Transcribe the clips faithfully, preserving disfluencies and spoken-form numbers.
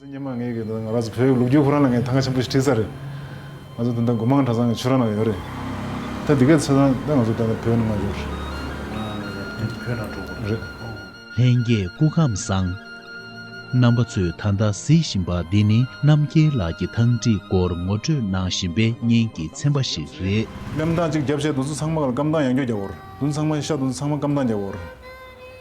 སྔོན་མ་ངས་ཀྱི་ང་རང་ཚོ་བོད་ཀྱི་ལོ་རྒྱུས་ཁོ་རང་ལ་ངས་ཐང་ག་ཆེན་པོ་ཞིག་བྲིས་ཚར་རེད། ང་ཚོ་ད་ལྟ་སྒོ་མང་གྲྭ་ཚང་གི་ཆོས་ར་ནང་ཡོད་རེད། ད་འདི་ག་ཚོད་ད་ང་ཚོ་ད་ལྟ་བོད་ནང་ང་ཡོད་རེད། རེད། ལྷན་རྒྱས་སྐུ་ཁམས་བཟང་། རྣམ་པ་ཚོས་ད་ལྟ་གཟིགས་བཞིན་པ་འདི་ནི་རྣམ་རྒྱལ་ལགས་ཀྱི་ཐང་ཁྲིད་སྐོར་ངོ་སྤྲོད་གནང་བཞིན་པའི་བརྙན་གྱི་ཚན་པ་ཞིག་རེད། གླེམ་ཐང་གཅིག་བརྒྱབ་བྱས་དུས་ཚོད་ཚང་མ་ལ་སྐམ་ཐང་ཡང་བསྐྱར་རྒྱག་དགོས་རེད། དུས་ཚོད་ཚང་མ་ཤ་དུས་ཚོད་ཚང་མ་སྐམ་ཐང་རྒྱག་དགོས་རེད།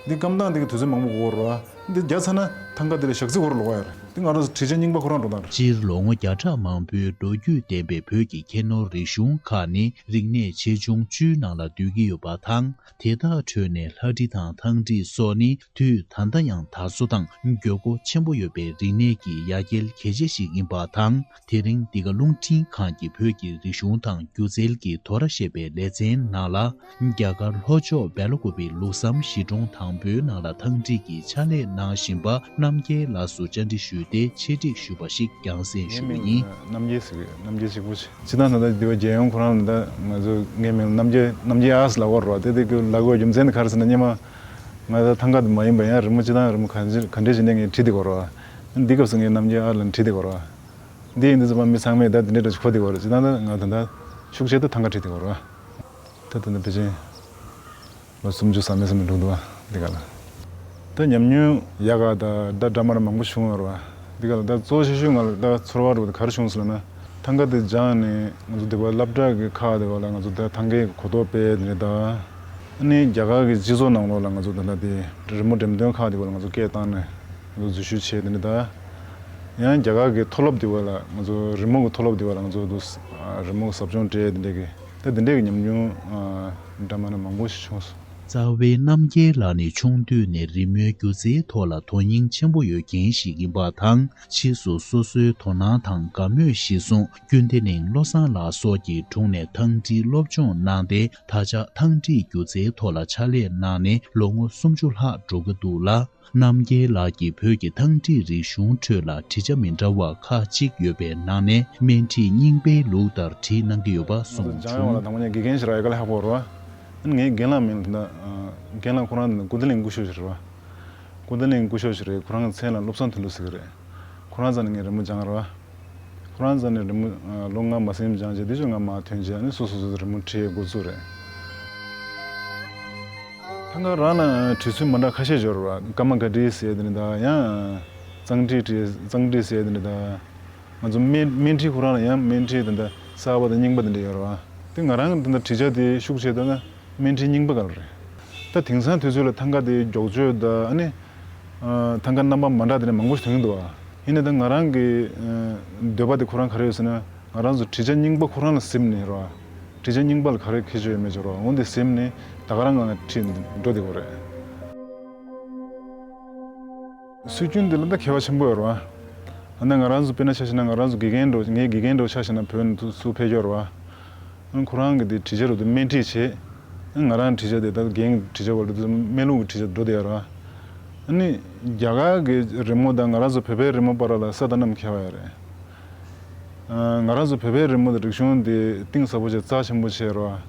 འདི་སྐམ་ཐང་འདི་གི་དུས་ཚོད་མང་པོ་འགོར་བ། འདི་རྒྱ་ཚ་ན་ཐང་ག་འདི་ལ་ཞག་རྩི་འགོར་ལོག་ཡ་རེད། འདི་ང་རང་ཚོ་བྲིས་ཆ་རྙིང་པ་ཁོ་རང་འགྲོ་སྟངས་རེད། སྤྱིར་ལོ་ངོ་བརྒྱ་ཕྲག་མང་པོའི་ལོ་རྒྱུས་ལྡན་པའི་བོད་ཀྱི་ཁྱད་ནོར་རིག་གཞུང་ཁག་ནི་རིག་གནས་ཆེ་ཆུང་བཅུའི་ནང་ལ་འདུས་ཀྱི་ཡོད་པ་དང་། དེ་དག་ཁྲོད་ནས་ལྷ་བྲིས་དང་ཐང་བྲིས་སོགས་ནི་དུས་ད་ལྟ་ཡང་དར་སྲོལ་དང་དགོས་མཁོ་ཆེན་པོ་ཡོད་པའི་རིག་གནས་ཀྱི་ཡ་གྱལ་གལ་ཆེ་ཞིག་ཡིན་པ་དང་། དེ་རིང་འདི་ག་རླུང་འཕྲིན་ཁང་གིས་བོད་ཀྱི་རིག་གཞུང་དང་སྒྱུ་རྩལ་གྱི་དོ་ར་ཞེས་པའི་ལེ་ཚན་ནང་ལ། རྒྱ་གར་ལྷོ་ཕྱོགས་སྦེལ་ཀོབ་པི་ལུགས་བསམ་གཞིས་གྲོང་དང་པོའི་ནང་ལ་ཐང་བྲིས་ཀྱི་ཕྱག་ལས་གནང་བཞིན་པ་རྣམ་རྒྱལ་ལགས་སུ་བཅར་འདྲི་ཞུས་ཏེ་ཆེད་སྒྲིག་ཞུས་པ་ཞིག་རྒྱང་སྲིང་ཞུ་གི་ཡིན། རྣམ་རྒྱལ་ཟེར་གི་རྣམ་རྒྱལ་ཞིག་པོ་ཆེ། སྤྱིར་བཏང་ད་ལྟ་འདི་བ་རྒྱལ་ཡོངས་ཁོ་རང་ལ་ད་ང་ཚོ་ངའི་མིང་རྣམ་རྒྱལ་རྣམ་རྒྱལ་ཨ་ཟེར་ལབ་ཀྱི་ཡོད་རེད་བ། དེ་དེ་གི་ལབ་དགོས་རྒྱུ་མཚན་དེ་ག་རེ་ཟེར་ན་སྔོན་མ་ང་ད་ཐང་ག་དེ་མ་ཡིན་པ་ཡང་རི་མོ་སྤྱིར་བཏང་རི་མོ་ག་འདྲ་ག་འདྲ་བྱས་ནས་ངས་བྲིས་བསྡད་ཀྱི་ཡོད་རེད་བ། འདི་སྐབས་སུ་ངས་རྣམ་རྒྱལ་ཨ་ལ་བྲིས་བསྡད་ཀྱི་ཡོད་རེད་བ། འདི་ཡིན་དུས་ཙམ་པ་མི་ཚང་མས་ད་འདི་འདྲའི་འདྲ་ཞིག་གོ་བསྡད་ཀྱི་ཡོད་རེད། སྤྱིར་བཏང་ད་ང་ད་ལྟ་ཤུགས་ཆེ་ད་ཐང་ག་བྲིས་བསྡད་ཀྱི་ཡོད་རེད་བ། ད་ད་ལྟ་ཕལ་ཆེར་ལོ་སུམ་ཅུ་ཟ་མེད་ཟ་མེད་འགྲོ་འདུག་བ། འདི་ག་ལ། ད་ཉམས་མྱོང་ཡག་ག་ད་ད་འདྲ་མ་འདྲ་མང་པོ་བྱུང་ཡོད་རེད་བ། འདི་ག་ལ་ད་གཙོ་ཆེ་ཤོས་ང་ལ་ད་ཚོར་བ་རུ་ད་ག་རེ་བྱུང་སོང་ལབ་ན། ཐང་ག་དེ་སྦྱངས་ནས་ང་ཚོ་འདི་བ་སློབ་གྲྭ་གི་ཁག་དེ་བ་ལ་ང་ཚོ་ད་ཐང་གའི་གོ་རྟོགས་སྤེལ་དེ་འདྲ་ད། ཨ་ནི་རྒྱ་གར་གི་སྤྱི་ཚོགས་ནང་ལོགས་ལ་ང་ཚོ་ད་ལྟ་དེ་རི་མོ་འགྲེམས་སྟོན་ཁག་དེ་བ་ལ་ང་ཚོ་སྐད་བཏང་ནས་ང་ཚོ་འཛུལ་ཞུགས་བྱས་དེ་འདྲ་ད། ཡང་རྒྱ་གར་གི་མཐོ་སློབ་དེ་བ་ལ་ང་ཚོ་རི་མོ་གི་མཐོ་སློབ་དེ་བ་ལ་ང་ཚོ་འདུག་རི་མོ་གི་ཟབ་སྦྱོང་སྤྲད་དེ་འདྲ་གི་ད་དེ་འདྲའི་གི་ཉམས་མྱོང་འདྲ་མ་འདྲ་མང་པོ་ཞིག་བྱུང་སོང་། རྩ་བའི་རྣམ་རྒྱལ་ལགས་ནི་ཆུང་དུས་ནས་རི་མོའི་སྒྱུ་རྩལ་ཐོག་ལ་དོ་སྙིང་ཆེན་པོ་ཡོད་མཁན་ཞིག་ཡིན་པ་དང་། ཕྱིས་སུ་སོ་སོའི་དོ་སྣང་དང་དགའ་མོས་གཞིར་བཟུང་ཀུན་བདེ་གླིང་བློ་བཟང་ལགས་སོགས་ཀྱི་དྲུང་ནས་ཐང་བྲིས་སློབ་སྦྱོང་གནང་སྟེ། ད་ཆ་ཐང་བྲིས་སྒྱུ་རྩལ་ཐོག་ལ་ཕྱག་ལས་གནང་ནས་ལོ་ངོ་སུམ་ཅུ་ལྷག་འགྲོ་གི་འདུག་ལ། རྣམ་རྒྱལ་ལགས་ཀྱིས་བོད་ཀྱི་ཐང་བྲིས་རིག་གཞུང་ཁྲོད་ལ་བྲིས་ཆ་མི་འདྲ་བ་ཁག་ཅིག་ཡོད་པའི་ནང་ནས་སྨན་ཁྲིད་རྙིང་པའི་ལུགས་ལྟར་བྲིས་གནང་གི་ཡོད་པ་གསུངས་སྦྱང་ཡོང་བ་ལ་བྱུང་། དང་པོ་ནས་དགེ་རྒན་ཞིག་རག་ཡ་དཀའ་ལས་ཁག་པོ་རེད་བ། ངའི་རྒན་ལགས་མིང་ལ་ད་རྒན་ལགས་ཁོ་རང་ཀུན་བདེ་གླིང་སྐུ་ཞབས་ཞིག་རེད་བ། ཀུན་བདེ་གླིང་སྐུ་ཞབས་ཞིག་རེད། ཁོ་རང་གི་མཚན་ལ་བློ་བཟང་དོན་གྲུབ་ཟེར་གི་རེད། ཁོ་རང་རྩ་ནས་ངས་རི་མོ་སྦྱངས་རེད་བ། ཁོ་རང་རྩ་ནས་རི་མོ་ལོ་ལྔ་མ་ཟིན་སྦྱངས་རྗེས་དེ་ཚོ་ང་མར་ཐོན་རྗེས་ནི་སོ་སོ་སོ་སོ་རི་མོ་བྲིས་འགོ་བཙུགས་རེད། ཐང་ག་རང་ལ་བྲིས་ཚུལ་མ་འདྲ་ཁ་ཤས་ཡོད་རེད་བ། ཀརྨ་གྷ་ཌི་ཟེར་དེ་འདྲ་དང་ཡང་གཙང་བྲིས་བྲིས་གཙང་བྲིས་ཟེར་དེ་འདྲ་དང་། ང་ཚོ་སྨན་སྨན་ཁྲིད་ཁོ་རང་ལ་ཡང་སྨན་ཁྲིད་དེ་འདྲ་གསར་པ་དང་རྙིང་པ་དེ་འདྲ་ཡོད་རེད་བ། དེ་ང་རང་གི་དེ་འདྲ་བྲིས་ཆ་དེ་ཤུགས་ཆེ་ད་ན་སྨན་ཁྲིད་རྙིང་པ་ག་ལ་རེད། ད་དེང་སང་དུས་ཚོད་ལ་ཐང་ག་དེ་མགྱོགས་བྱོས་དང་ཨ་ནི། ཐང་ག་རྣམ་པ་མ་འདྲ་དེ་འདྲ་མང་པོ་ཞིག་ཐོན་གྱི་འདུག་བ། ཡིན་ནའི་ད་ང་རང་གི་འདོད་པ་དེ་ཁོ་རང་ག་རེ་ཡོད་ཟེར་ན། ང་རང་ཚོ་བྲིས་ཆ་རྙིང་པ་ཁོ་རང་ལ་ཟིན་ནས་རེད་བ། བྲིས་ཆ་རྙིང་པ་ལ་ག་རེ་ཁྱད་ཆོས་ཡོད་མེད་ཅིག་རེད་བ། འོ་འདི་ཟིན་ནས་ད་ག་རང་ང་བྲིས་འགྲོ་བསྡད་ཀྱི་རེད། སྲོལ་རྒྱུན་འདི་ལ་ད་ཁྱད་པར་ཆེན་པོ་ཡོད་རེད་བ། ཨ་ནི་ང་རང་ཚོ་དཔེར་ན་ཆ་བཞག་ན་ང་རང་ཚོ་དགེ་རྒན་འདྲ་བོ་ངའི་དགེ་རྒན་འདྲ་བོ་ཆ་བཞག་ན་བོད་ནས་ཚུར་ཕེབས་ཀྱི་ཡོད་རེད་བ། ཨ་ཁོ་རང་གི་དེ་བྲིས་ཆ་རུ་དེ་སྨན་ཁྲིད་བྱེད། ཨ་ང་རང་བྲིས་ཆ་དེ་ད་རྒན་བྲིས་ཆ་བར་དུ་སྨན་ལུགས་ཀྱི་བྲིས་ཆ་འགྲོ་བསྡད་ཡོད་རེད་བ། ཨ་ནི་རྒྱ་གར་གི་རི་མོ་དང་ང་རང་ཚོ་བོད་པའི་རི་མོ་བར་ལ་ས་དང་གནམ་ཁྱད་པར་ཡོད་རེད། ང་རང་ཚོ་བོད་པའི་རི་མོ་དང་རིག་གཞུང་འདི་གཏིང་ཟབ་པོ་བྱས་རྩ་ཆེན་པོ་བྱས་རོ།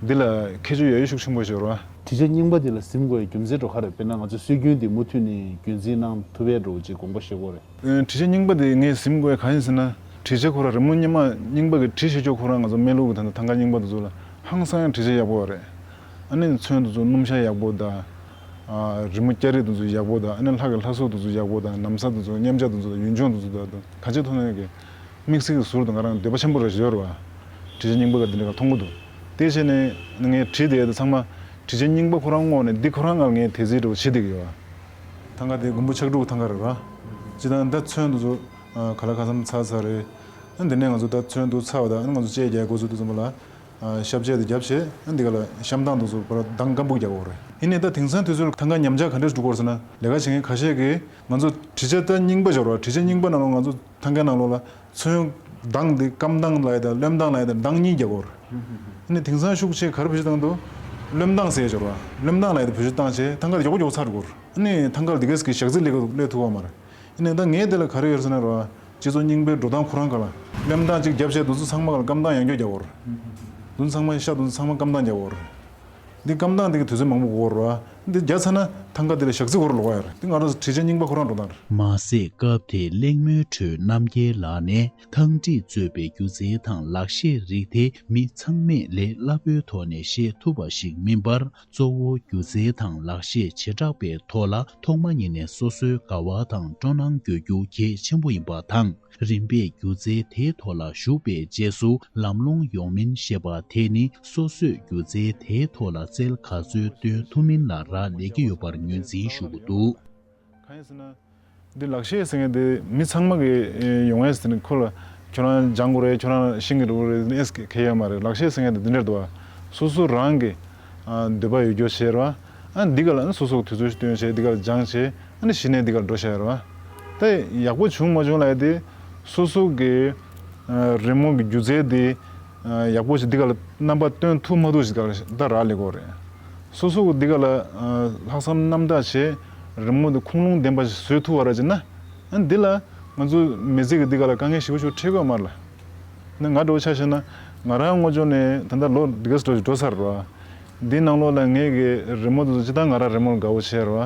འདི་ལ་ཁྱད་ཆོས་ཡོད་ཡོད་ཤུགས་ཆེན་པོ་བྱས་རོ། བྲིས་ཆ་རྙིང་པ་འདི་ལ་ཟིན་དགོས་ཡའི་རྒྱུ་མཚན་འགྲོ་ག་རེད། དཔེར་ན་ང་ཚོ་སྲོལ་རྒྱུན་འདི་མུ་མཐུད་ནས་རྒྱུན་འཛིན་གནང་ཐུབ་པའི་འགྲོ་ཅིག་དགོངས་པ་བཞེས་དགོས་རེད། བྲིས་ཆ་རྙིང་པ་འདི་ངས་ཟིན་དགོས་ཡ་གང་ཡིན་ཟེར་ན། བྲིས་ཆ་ཁོ་རང་རི་མོ་སྔོན་མ་རྙིང་པ་གི་བྲིས་བྱེད་ཆོག་ཁོ་རང་ང་ཚོ་སྨན་ལུགས་ཀྱི་ད་ལྟ་ཐང་ག་རྙིང་པ་དེ་ཚོ་ལ་ཧང་སང་ཡང་བྲིས་ཆ་ཡག་པོ་རེད། ཨ་ནི་ཚོན་དེ་ཚོ་སྣུམ་ཤ་ཡག་པོ་དང་། རི་མོ་སྐྱ་རིས་དེ་ཚོ་ཡག་པོ་དང་། ཨ་ནི་ལྷ་གི་ལྷ་གཟུགས་དེ་ཚོ་ཡག་པོ་དང་། ན་བཟའ་དེ་ཚོ་མཉམ་བྱ་དེ་ཚོ་དང་ཡུལ་ལྗོངས་དེ་ཚོ་དང་ཡུལ་ལྗོངས་དེ་ཚོ་དང་ག་ཅི་ཐོག་ནས་ཀྱི་དམིགས་བསལ་གྱི་ཟུར་དུ་ང་རང་འདོད་པ་ཆེན་པོ་རེ་ཞིག་ཡོད་རེད་བ། བྲིས་ཆ་རྙིང་པ་ག་འདི་འདྲ་ག་མཐོང་གི་འདུག་དེ་བྱས་ནས་ངས་བྲིས་དེ་ཚང་མ་བྲིས་ཆ་རྙིང་པ་ཁོ་རང་དངོས་ནས་འདི་ཁོ་རང་ང་ངས་དེ་རྩིས་འདྲ་བོ་བྱེད་བསྡད་ཀྱི་ཡོད། ཐང་ག་དེ་མགོན་པོ་ཕྱག་དྲུག་ཐང་ག་རེད་བ། སྤྱིར་བཏང་ད་ཚོན་དེ་ཚོ་ག་ལ་གང་འཚམ་ཚར་ཚར་རེད། ཨ་འདི་ནས་ང་ཚོ་ད་ཚོན་དེ་ཚོ་ཚར་བ་དང་ཨ་ང་ཚོ་དཔྱད་རྒྱག་དགོས་ཚུལ་དེ་ཚོ་མ་ལ། ཨ་ཤབ་བྱས་དེ་རྒྱབ་བྱས་ཨ་འདི་ག་ལ་བཤམས་སྟངས་དེ་ཚོ་བར་མདང་སྐམ་པོ་རྒྱག་དགོས་རེད། ཡིན་ནའི་ད་དེང་སང་དུས་ཚོད་ལ་ཐང་ག་ཉམས་ཆག་ག་འདྲས་འགྲོ་གི་ཡོད་ཟེར་ན་ལས་ཀ་བྱེད་མཁན་ཁ་ཤས་ཀྱིས་ང་ཚོ་བྲིས་ཆ་ད་རྙིང་པ་ཅིག་ཡོད་རེད་བ། བྲིས་ཆ་རྙིང་པ་ནང་ལོགས་ང་ཚོ་ཐང་གའི་ནང་ལོགས་ལ་ཚོན་མདངས་དེ་སྐམ་མདངས་ལབ་ཡ་དང་རློན་མདངས་ལབ་ཡ་དང་མདངས་གཉིས་རྒྱག་གི་ཡོད་རེད། ཡིན་ནའི་དེང་སང་ཤུགས་ཆེ་ག་རེ་བེད་སྤྱོད་བཏང་འདུག་རློན་མདངས་ཟེར་ཡ་ཅིག་ཡོད་རེད་བ། རློན་མདངས་ལབ་ཡ་དེ་བེད་སྤྱོད་བཏང་བྱས་ཐང་ག་དེ་མགྱོགས་པོ་མགྱོགས་པོ་ཚར་འགྲོ་གི་ཡོད་རེད། ཨ་ནི་ཐང་ག་ལ་དེ་གས་ཀྱི་ཞག་རྩི་སླེབས་སླེབས་ཐུབ་ཀྱི་ཡོད་མ་རེད། ཡིན་ནའི་ད་ངས་དེ་ལ་ག་རེ་ཡོད་ཟེར་ན་རོ། སྤྱི་ཚོགས་རྙིང་པའི་འགྲོ་སྟངས་ཁོ་རང་ག་ལ། རློན་མདངས་གཅིག་བརྒྱབ་བྱས་དུས་ཚོད་ཚང་མ་ག་ལ་སྐམ་མདངས་ཡང་བསྐྱར་རྒྱག་དགོས་རེད། དུས་ཚོད་ཚང་མ་ཤ་དུས་ཚོད་ཚང་མ་སྐམ་མདངས་རྒྱག་དགོས་རེད། འདི་སྐམ་མདངས་འདི་གི་དུས་ཚོད་མང་པོ་འགོར་རོ། འདི་རྒྱག་ཚར་ན་ཐང་ག་འདི་ལ་ཞག་རྩི་སྐོར་ལོག་ཡ་རེད། འདི་ང་རང་ཚོ་བྲིས་ཆ་རྙིང་པ་ཁོ་རང་འགྲོ་སྟངས་རེད། མ་ཟད་སྐབས་དེའི་གླེང་མོལ་ཁྲོད་རྣམ་རྒྱལ་ལགས་ནས་ཐང་ཁྲིད་གཙོས་པའི་སྒྱུ་རྩལ་དང་ལག་ཤེས་རིགས་དེ་མི་ཚང་མས་ལས་སླ་པོའི་ཐོག་ནས་ཤེས་ཐུབ་པ་ཞིག་མིན་པར། གཙོ་བོ་སྒྱུ་རྩལ་དང་ལག་ཤེས་བྱེ་བྲག་པའི་ཐོག་ལ་ཐོག་མ་ཉིད་ནས་སོ་སོའི་དགའ་བ་དང་སྤྲོ་སྣང་དགོས་རྒྱུ་གལ་ཆེན་པོ་ཡིན་པ་དང་། རིམ་པས་སྒྱུ་རྩལ་དེའི་ཐོག་ལ་ཞུགས་པའི་རྗེས་སུ་ལམ་ལྷོང་ཡོང་མིན་ཞེས་པ་དེ་ནི་སོ་སོས་སྒྱུ་རྩལ་དེའི་ཐོག་ལ་རྩལ་ག་ཚོད་སྟོན་ཐུབ་མིན་ལ་རག་ལས་ཀྱི་ཡོད་པར་ངོས་འཛིན་ཞུ་གི་འདུག། གང་ཡིན་ཟེར་ན། འདི་ལག་ཤེས་ཟེར་མཁན་དེ་མི་ཚང་མ་གིས་ཡོང་ཡས་ཟེར་ནས་ཁོ་ལ་ཁྱོད་རང་སྦྱང་དགོས་རེད། ཁྱོད་རང་ཤེས་ཀྱི་རེད་ཟེར་ནས་ཨེ་གལ་ཡོད་མ་རེད། ལག་ཤེས་ཟེར་མཁན་དེ་འདི་འདྲ་འདུག་བ། སོ་སོ་རང་གི་འདོད་པ་ཡོད་རྒྱུ་བྱས་ར། ཨ་འདི་ག་ལ་ཨ་ནི་སོ་སོ་གི་དུས་ཚོད་ཞིག་བཏོན་བྱས་འདི་ག་ལ་སྦྱངས་བྱས་ཨ་ནི་གཞི་ནས་འདི་ག་ལ་འགྲོ་བྱས་ར། ད་ཡག་པོ་བྱུང་མ་བྱུང་ལབ་ཡ་དེ་སོ་སོ་གི་རི་མོ་གི་སྒྱུ་རྩལ་དེ་ཡག་པོ་ཞིག་འདི་ག་ལ་རྣམ་པ་སྟོན་ཐུབ་མ་ཐུབ་ཞིག་ད་རག་ལས་ཀྱི་ཡོད་རེད། སོ་སོ་གི་འདི་ག་ལ་ལྷག་བསམ་རྣམ་དག་བྱས་རི་མོ་འདི་ཁུངས་ལུང་ལྡན་པ་ཞིག་བཟོས་ཐུབ་པ་ར་ཅིག་ན། ཨ་འདི་ལ་ང་ཚོ་མི་ཚེ་གི་འདི་ག་ལ་དཀའ་ངལ་ཞེ་པོ་ཞིག་འཕྲད་ཀྱི་ཡོད་མ་རེད་ལ། ན་ང་འདྲ་བོ་ཆ་བཞག་ན་ང་རང་སྔོན་ཆད་ནས་ད་ལྟ་ལོ་འདི་ག་ཙམ་འགྲོ་ཚར་རེད་བ། འདི་ནང་ལོགས་ལ་ངས་གི་རི་མོ་འདི་ཚོ་སྤྱིར་བཏང་ང་རང་རི་མོར་དགའ་བོ་བྱས་རེད་བ།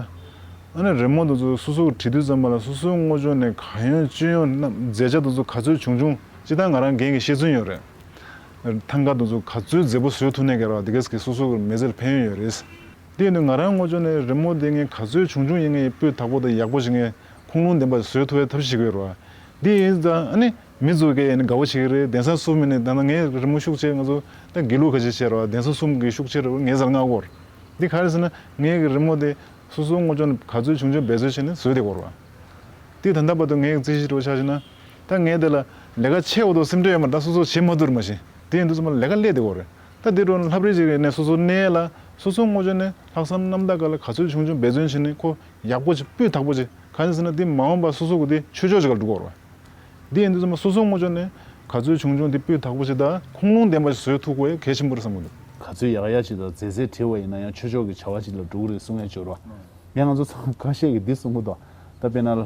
ཨ་ནི་རི་མོ་འདི་ཚོ་སོ་སོ་གི་བྲིས་དུས་ཙམ་པ་ལ་སོ་སོའི་སྔོན་ཆད་ནས་གང་ཡོང་ཅི་ཡོང་རྣམས་མཛད་བྱ་འདི་ཚོ་ག་ཚོད་བྱུང་བྱུང་སྤྱིར་བཏང་ང་རང་རྒན་གྱིས་ཤེས་ཚོད་ཡོད་རེད། ཐང་ག་འདི་ཚོ་ག་ཚོད་མཛེས་པོ་བཟོས་ཐུབ་ནས་ག་རེ་བ་འདི་ག་ཙམ་གི་སོ་སོ་གི་མི་ཚེ་ལ་ཕན་ཡོན་ཡོད་རེད། དེ་ཡིན་དུས་ང་རང་སྔོན་ཆད་ནས་རི་མོ་འདི་ངས་ག་ཚོད་བྱུང་བྱུང་ཡིན་ངས་སྤུས་དག་པོ་དང་ཡག་པོ་ཞིག་ངས་ཁུངས་ལུང་ལྡན་པ་བཟོས་ཐུབ་པའི་ཐབས་ཤེས་བྱེད་ཀྱི་ཡོད་རེད་བ། འདི་ཡིན་ཙང་ཨ་ནི་མི་ཚོ་གས་ཨ་ནི་དགའ་བོ་བྱེད་ཀྱི་རེད། གདན་ས་གསུམ་མིན་ནས་ད་ལྟ་ངས་རི་མོ་ཤུགས་ཆེ་ང་ཚོ་ད་དགེ་ལུགས་ཁ་ཆེ་བྱས་རེད་བ། གདན་ས་གསུམ་གི་ཤུགས་ཆེ་རེད་བ་ངས་ཟེར་མངགས་ཡོད་རེད། འདི་ག་རེ་ཟེར་ན་ངས་གི་རི་མོ་དེ་སོ་སོ་སྔོན་ཆད་ནས་ག་ཚོད་བྱུང་བྱུང་འབད་རྩོལ་བྱས་ནས་བཟོས་བསྡད་ཀྱི་ཡོད་རེད་བ། དེ་ད་ལྟ་བར་དུ་ངས་རྩིས་གཞི་འདྲ་བོ་ཆ་བཞག་ན། ད་ངས་དེ་ལ་ལས་ཀ་ཆེ་བ་དང་སེམས་ཁྲལ་ཡོད་མ་རེད། ད་སོ་སོ་བྱེད་མ་ཐུབ་རེད་མ་གཞི། དེ་ཡིན་དུས་ཙམ་པ་ལས་ཀ་སླེབས་བསྡད་ཀྱི་ཡོད་རེད། ད་དེ་འདྲ་བོ་ལྷ་རི་ཅིག་ནས་སོ་སོ་གནས་ལ་སོ་སོ་སྔོན་ཆད་ནས་ལྷག་བསམ་རྣམ་དག་སྒང་ལ་ག་ཚོད་བྱུང་བྱུང་འབད་བརྩོན་བྱས་ནས་ཁོ་ཡག་པོ་ཅིག་སྤུས་དག་པོ་ཅིག་གང་ཡིན་ཟེར་ན་དེ་མ་འོངས་པ་སོ་སོ་གི་དེ་ཆོས་ཕྱོགས་ཅིག་ལ་འགྲོ་གི་ཡོད་རེད་བ། དེ་ཡིན་དུས་ཙམ་པ་སོ་སོ་སྔོན་ཆད་ནས་ག་ཚོད་བྱུང་བྱུང་དེ་སྤུས་དག་པོ་ཞིག་དང་ཁུངས་ལུང་ལྡན་པ་ཞིག་བཟོས་ཐུབ་དགོས་གལ་ཆེན་པོ་རེད་བསམ་གྱི་འདུག་ག་ཚོད་ཡག་ཡག་ཅིག་དང་མཛེས་མཛེས་བྲིས་པ་ཡིན་ན་ཡང་ཆོས་ཕྱོགས་ཀྱི་བྱ་བ་ཅིག་ལ་འགྲོ་གི་རེད་གསུང་ཡས་ཅིག་ཡོད་རེད་བ། ཡང་ང་ཚོ་ཚང་ཁ་ཤས་ཀྱིས་འདི་གསུང་གི་འདུག་ད་དཔེར་ན་ལྷ་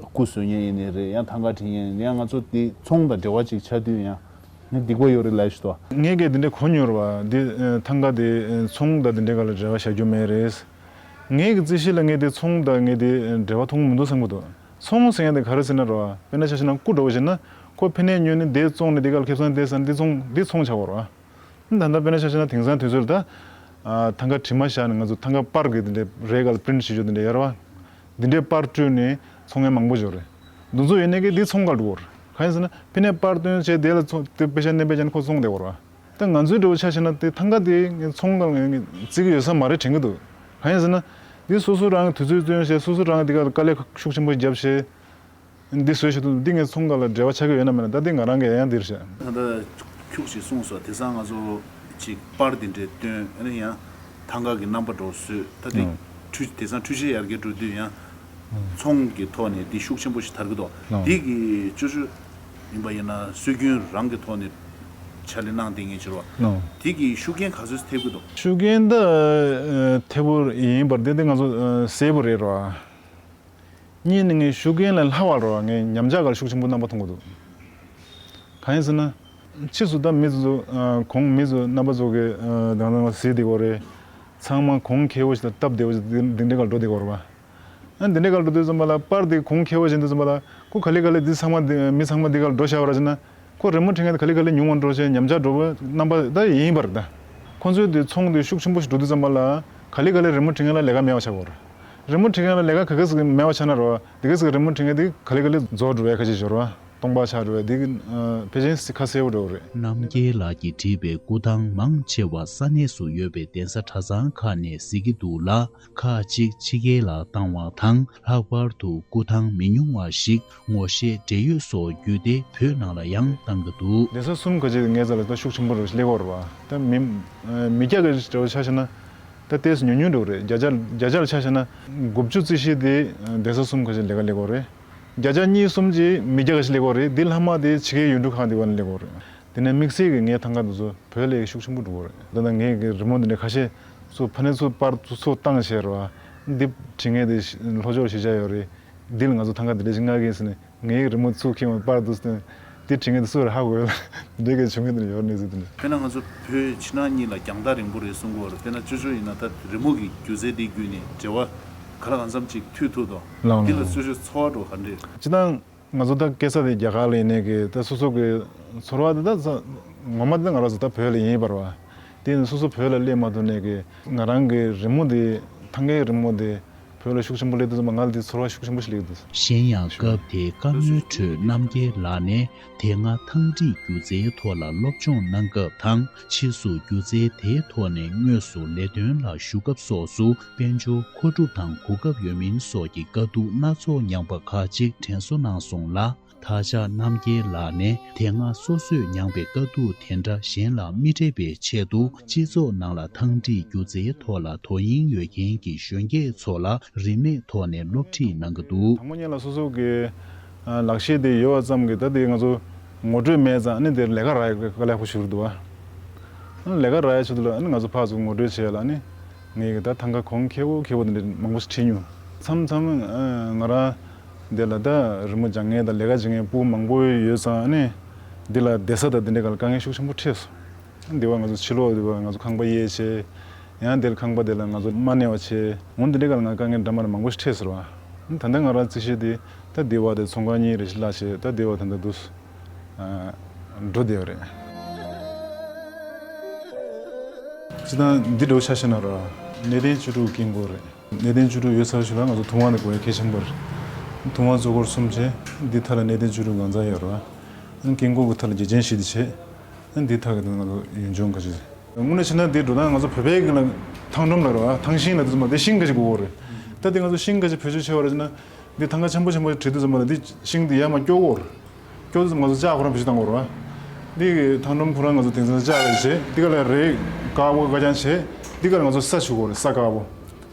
སྐུ་བཟོ་མཁན་ཡིན་ནའི་རེད། ཡང་ཐང་ག་བྲིས་མཁན་ཡིན་ནའི་ཡང་ང་ཚོ་འདི་ཚོང་དང་འབྲེལ་བ་ཅིག་ཆགས་དུས་ཡང་ནི་སྡིག་པ་ཡོད་རེད་ལབ་ཞིག་འདུག་ངས་གས་འདི་འདྲ་གོ་མྱོང་རེད་བ། འདི་ཐང་ག་དེ་ཚོང་དང་འདི་འདྲའི་སྒང་ལ་འབྲེལ་བ་བཞག་རྒྱུ་མེད་རེད། ངའི་གི་རྩིས་གཞི་ལ་ངས་དེ་ཚོང་དང་ངས་དེ་འབྲེལ་བ་མཐོང་གི་མི་འདུག་བསམ་གི་འདུག་ཚོང་ཟེར་མཁན་དེ་ག་རེ་ཟེར་ན་རོ། དཔེར་ན་ཆ་བཞག་ན་སྐུ་འདྲ་བོ་བྱས་ན་ཁོ་ཕ་ནས་ཉོས་ནས་དེ་བཙོང་ནས་དེ་ག་ལ་ཁེ་བཟང་དེ་ཟ་ནས་དེ་ཚོང་དེ་ཚོང་ཆགས་པ་རོ། ད་ལྟ་དཔེར་ན་ཆ་བཞག་ན་དེང་སང་དུས་ཚོད་ལ་ད་ཐང་ག་བྲིས་མ་བཞག་ནས་ང་ཚོ་ཐང་ག་པར་གི་དེ་འདྲའི་རས་ག་ལ་པི་རིན་ཊི་བྱེད་རྒྱུ་དེ་འདྲ་ཡོད་རེད་བ། དེ་འདྲའི་པར་སྤྲོད་ནས་ཚོང་མཁན་མང་པོ་ཡོད་རེད། འདི་ཚོ་ཡོད་ནས་གི་དེ་ཚོང་ག་ལ་འགྲོ་གི་རེད། གང་ཡིན་ཟེར་ན་ཕ་ནས་པར་བཏོན་བྱས་དེ་ལ་ཚོང་དེ་པེ་ཤ་གནས་པེ་ཅན་ཁོ་ཚོང་བསྡད་ཡོད་རེད་བ། ད་ང་ཚོའི་འདྲ་བོ་ཆ་བཞག་ན་དེ་ཐང་ག་དེ་ངས་ཚོང་ག་ལ་ངས་བརྩི་གི་ཡོད་ས་མ་རེད་དྲན་གི་འདུག་གང་ཡིན་ཟེར་ན་འདི་སོ་སོ་རང་གི་དུས་ཚོད་བཏོན་བྱས་སོ་སོ་རང་གི་དེ་ག་ལ་དཀའ་ལས་ཤུགས་ཆེན་པོ་བརྒྱབ་བྱས་འདི་བཟོས་བྱས་འདུག་འདི་ངས་ཚོང་ག་ལ་འབྲེལ་བ་ཆགས་ཀྱི་ཡོད་ན་མེད་ན་ད་འདི་ང་རང་གི་ཡང་འདིར་བཤད། ད་ལྟ་ཁྱུག་ཅིག་གསུངས་སོང་། དེང་སང་ང་ཚོ་ཅིག་པར་འདི་འདྲས་བཏོན་ཨ་ནི་ཡང་ཐང་ག་གི་རྣམ་པ་འདྲ་བོ་བཟོས་ད་འདི་ཨང་འཕྲུལ་དེང་སང་འཕྲུལ་ཆས་ཡར་རྒྱས་འགྲོ་དུས་ཡང་ཨང་ཚོང་གི་ཐོག་ནས་འདི་ཤུགས་ཆེན་པོ་ཞིག་དར་གི་འདུག་ཨང་འདི་གི་ཅོ་ཅོ་ཡིན་པ་ཡིན་ན་སྲོལ་རྒྱུན་རང་གི་ཐོག་ནས་ཕྱག་ལས་གནང་བསྡད་མཁན་ཅིག་རེད་བ། ཨང་འདི་གི་ཤུགས་རྐྱེན་ག་ཚོད་ཐེབས་ཀྱི་འདུག་ཤུགས་རྐྱེན་ད་ཐེབས་པོ་ཡིན་པར་དེ་དེ་ང་ཚོ་གསལ་པོ་རེད་རོ། གཉིས་ནི་ངས་ཤུགས་རྐྱེན་ལས་སླ་བ་རོ་ངས་ཉམས་ཆག་ག་ལ་ཤུགས་ཆེན་པོ་རྣམ་པ་མཐོང་གི་འདུག་གང་ཡིན་ཟེར་ན། ཕྱིས་སུ་ད་མི་ཚོ་གོང་མི་ཚོ་རྣམ་པ་ཚོ་གི་དང་དང་གཟིགས་བསྡད་ཡོད་རེད། ཚང་མ་གོང་ཁེ་པོ་ཞིག་དང་སྟབས་བདེ་པོ་ཞིག་འདི་འདྲའི་སྒང་འགྲོ་བསྡད་ཡོད་རེད་བ། ཨ་འདི་འདྲའི་སྒང་འགྲོ་དུས་ཙམ་པ་ལ་པར་དེ་གོང་ཁེ་པོ་ཞིག་འདུག་ཙམ་པ་ལ་ཁོ་ག་ལེ་ག་ལེ་འདི་ཚང་མ་འདི་མི་ཚང་མ་འདི་སྒང་འགྲོ་བཞག་པ་ར་ཅིག་ན། ཁོ་རི་མོ་འབྲི་མཁན་དེ་ག་ལེ་ག་ལེ་ཉུང་བ་འགྲོ་བྱས་ཉམས་ཆག་འགྲོ་བའི་རྣམ་པ་ད་ཡིན་པ་རེད་ད། ཁོ་ཚོའི་དེ་ཚོང་དེ་ཤུགས་ཆེན་པོ་ཞིག་འགྲོ་དུས་ཙམ་པ་ལ་ག་ལེ་ག་ལེ་རི་མོ་འབྲི་མཁན་ལ་ལས་ཀ་མེད་པ་ཆགས་ཀྱི་ཡོད་རེད། རི་མོ་འབྲི་མཁན་ལ་ལས་ཀ་ག་ག་ཟིག་མེད་པ་ཆགས་ན་རོ། དེ་ག་ཟིག་རི་མོ་འབྲི་མཁན་དེ་ག་ལེ་ག་ལེ་རྫོགས་འགྲོ་བའི་ཁ་ཆེ་ཤོར་བ། སྟོང་པ་ཆགས་འགྲོ་བའི་དེ་གི་ཕལ་ཆེར་ཁ་གསལ་པོ་འགྲོ་གི་རེད། རྣམ་རྒྱལ་ལགས་ཀྱིས་བྲིས་པའི་སྐུ་ཐང་མང་ཆེ་བ་ས་གནས་སུ་ཡོད་པའི་གདན་ས་གྲྭ་ཚང་ཁག་ནས་གཟིགས་ཀྱི་འདུག་ལ། ཁག་ཅིག་ཕྱི་རྒྱལ་ལ་བཏང་བ་དང་ལྷག་པར་དུ་སྐུ་ཐང་མི་ཉུང་བ་ཞིག་ངོ་ཤེས་འབྲེལ་ཡོད་སོགས་བརྒྱུད་དེ་བོད་ནང་ལ་ཡང་བཏང་གི་འདུག་གདན་ས་གསུམ་ཁ་ཅིག་ངའི་རྩ་ལ་ད་ཤུགས་ཆེན་པོ་རེ་སླེབས་ཡོད་རེད་བ། ད་མི་མི་སྐྱ་གི་འདྲ་བོ་ཆ་བཞག་ན་ད་ཏོག་ཙམ་ཉུང་ཉུང་འདྲ་བོ་རེད། བརྒྱ་ཆ་བརྒྱ་ཆ་ལ་ཆ་བཞག་ན་དགུ་བཅུ་རྩིས་གཞི་དེ་གདན་ས་གསུམ་ཁ་ཅིག་ལས་ཀ་སླེབས་ཡོད་རེད། བརྒྱ་ཆ་གཉིས་གསུམ་ཅིག་མི་སྐྱ་ཁ་ཅིག་སླེབས་ཡོད་རེད། འདི་ལྷག་མ་དེ་ཕྱི་རྒྱལ་ཡུལ་གྲུ་ཁག་འདི་བ་ནས་སླེབས་ཡོད་རེད། དེ་ནས་དམིགས་བསལ་གྱི་ངའི་ཐང་ག་འདི་ཚོ་བོད་ལས་ཤུགས་ཆེན་པོ་འགྲོ་གི་རེད། ད་ལྟ་ངའི་གི་རི་མོ་འདི་འདྲ་ཁ་ཤས་ཚོ་ཕ་ནས་ཚོ་པར་ཚོ་བཏང་བྱས་རེད་བ། འདི་བྲིས་མཁན་དེ་ལྷོ་ཕྱོགས་གཞིས་ཆགས་ཡོད་རེད། འདི་ལ་ང་ཚོ་ཐང་ག་འདི་འདྲ་ཞིག་མངགས་ཀྱི་ཡིན་ཟེར་ནས་ངའི་རི་མོ་ཚུར་ཁྱེར་བ་པར་འདུག་ཟེར་ནས་ དེ་དྲི་ངེས་དེ་སུ་རེད་ཧ་གོ་ཡོད་ལ། དེ་འདྲའི་གི་བྱུང་གི་འདུག་ཡོད་གནས་ཚུལ་དེ་འདྲ། དཔེར་ན་ང་ཚོ་བོད་ཕྱི་ནང་གཉིས་ལ་རྒྱང་ཐག་རིང་པོ་རེད་གསུང་གི་ཡོད་རེད། དཔེར་ན་ཅོ་ཅོ་ཡིན་ན་ད་རི་མོ་གི་སྒྱུ་རྩལ་དེ་བརྒྱུད་ནས་འབྲེལ་བ་ག་ལ་གང་འཚམ་ཅིག་མཐུད་ཐུབ་དོ། ལགས་འདི་ལ་ལགས། སོ་སོའི་ཚོར་བ་འགྲོ་ག་འདྲས། སྤྱིར་བཏང་ང་ཚོ་ད་སྐྱེས་ས་དེ་རྒྱ་གར་ལ་ཡིན་ནའི་གི་ད་སོ་སོ་གི་ཚོར་བ་དེ་ད་ས་ངོ་མ་དེ་ད་ང་རང་ཚོ་ད་བོད་ལ་ཡིན་པ་རེད་བ། དེ་ཡིན་ན་སོ་སོ་བོད་ལ་སླེབས་མ་ཐུབ་ནའི་གི་ང་རང་གི་རི་མོ་དེ་ཐང་གའི་རི་མོ་དེ་བོད་ལ་ཤུགས་ཆེན་པོ་སླེབས་དུས་ཙམ་པ་ང་ལ་དེ་ཚོར་བ་ཤུགས་ཆེན་པོ་ཞིག་སླེབས་འདུག། གཞན་ཡང་སྐབས་དེའི་བཀའ་མོལ་ཁྲོད་རྣམ་རྒྱལ་ལགས་ནས་དེ་སྔ་ཐང་བྲིས་སྒྱུ་རྩལ་ཐོག་ལ་སློབ་སྦྱོང་གནང་སྐབས་དང་། ཕྱིས་སུ་སྒྱུ་རྩལ་དེའི་ཐོག་ནས་དངོས་སུ་ལས་དོན་ལ་ཞུགས་སྐབས་སོགས་སུ་དཔལ་འབྱོར་མཁོ་སྒྲུབ་དང་གོ་སྐབས་ཡོད་མིན་སོགས་ཀྱི་དཀའ་སྡུག་སྣ་ཚོགས་མྱངས་པ་ཁག་ཅིག་དྲན་གསོ་གནང་སོང་ལ། ད་ཆ་རྣམ་རྒྱལ་ལགས་ནས་དེ་སྔ་སོ་སོས་མྱངས་པའི་དཀའ་སྡུག་དེ་འདྲ་གཞན་ལ་མི་འཕྲད་པའི་ཆེད་དུ་སྤྱི་ཚོགས་ནང་ལ་ཐང་བྲིས་སྒྱུ་རྩལ་ཐོག་ལ་དོ་དབྱིངས་ཡོད་མཁན་གྱི་གཞོན་སྐྱེས་ཚོ་ལ་རིན་མེད་ཐོག་ནས་སློབ་ཁྲིད་གནང་གི་འདུག། དང་པོ་ཉིད་ལ་སོ་སོ་གི་ཨ་ལག་ཤེས་དེ་ཡོད་པ་ཙམ་གྱིས་ད་དེ་ང་ཚོ་ངོ་སྤྲོད་མེད་ཙང་ཨ་ནི་དེ་ལས་ཀ་རག་ཡག་དཀའ་ལས་ཁག་པོ་ཞིག་རེད་འདུག་བ། ཨ་ནི་ལས་ཀ་རག་ཡག་ཆེད་དུ་ལ་ཨ་ནི་ང་ཚོ་ཕར་ཚུར་ངོ་སྤྲོད་བྱས་ལ་ཨ་ནི་ངས་གི་ད་ཐང་ག་གོང་ཁེ་པོ་ཁེ་པོ་དེ་འདྲ་མང་པོ་ཞིག་ཁྲིད་མྱོང་། མཚམས་མཚམས་ཨ་ང་རང་འདི་ལ་ད་རི་མོ་སྦྱང་མཁན་དང་ལས་ཀ་བྱེད་མཁན་སྤུ་གུ་མང་པོ་ཡོད་ཙང་ཨ་ནི་འདི་ལ་བསྡད་ས་དང་འདི་འདྲའི་སྒང་ལ་དཀའ་ངལ་ཤུགས་ཆེན་པོ་འཕྲད་སོང་། འདི་བ་ང་ཚོ་ཕྱི་ལོགས་འདི་བ་ང་ཚོ་ཁང་པ་གཡས་བྱས། ཡང་འདིར་ཁང་པ་འདི་ལ་ང་ཚོ་མ་གནས་པ་བྱས། འོ་འདི་འདྲའི་སྒང་ལ་ང་དཀའ་ངལ་འདྲ་མི་འདྲ་མང་པོ་ཞིག་འཕྲད་སོང་བ། ད་ལྟ་ང་རང་རྩིས་བཤེར་འདི་ད་འདི་བ་དེ་ཚོང་ཁང་གཉིས་རེ་ཞིག་གླ་བྱས་ད་འདི་བ་ད་ལྟ་འདུག། འགྲོ་བསྡད་ཡོད་རེད། སྤྱིར་བཏང་འདི་འདྲ་བོ་ཆ་བཞག་ན་ར་གནས་བརྟན་བཅུ་དྲུག་དཀྱིལ་འཁོར་རེད། གནས་བརྟན་བཅུ་དྲུག་ཡོད་ཚར་ཞིག་ལ་ང་ཚོ་ཐུབ་དབང་དེ་དགོས་ཡ་གལ་ཆེན་པོ་རེད། ཐུབ་དབང་གཙོ་འཁོར་གསུམ་བྱས། འདི་མཐའ་ལ་གནས་བརྟན་བཅུ་དྲུག་གང་ཚང་ཡོད་རེད་བ། དཀྱིལ་འཁོར་གྱི་མཐའ་ལ་རྒྱལ་ཆེན་བཞི་དེ་བྱས། འདི་མཐའ་གི་ང་ཚོ་ཡུལ་ལྗོངས་ག་ཅིག་རེད། དངོས་གནས་བྱས་ན་འདི་འགྲོ་སྟངས་ང་ཚོ་བོད་པའི་གི་ལ་ཐང་སྒྲོམ་ལ་རེད་བ། ཐང་ཤིང་ལ་དེ་ཚོ་མ་དེ་ཤིང་ག་ཅིག་དགོས་རེད། ད་དེ་ང་ཚོ་ཤིང་ག་ཅིག་བེད་སྤྱོད་བྱས་པ་རེད་ཅེ་ན། འདི་ཐང་ག་ཆེན་པོ་ཆེན་པོ་བྲིས་དུས་ཙམ་པ་ལ་འདི་ཤིང་འདི་ཡར་མར་སྐྱོར་གྱི་ཡོད་རེད། སྐྱོར་དུས་ཙམ་ང་ཚོ་ལྕགས་ཁོ་རང་བེད་སྤྱོད་བཏང་དགོས་རེད་བ། འདི་གི་ཐང་སྒྲོམ་ཁོ་རང་ང་ཚོ་དེང་སང་ལྕགས་རེད་བྱས། འདི་ག་ལ་རས་དཀར་པོ་ཀ་རྐྱང་བྱས། འདི་ག་ལ་ང་ཚོ་ས་བྱུག་དགོས་རེད། ས་དཀར་པོ།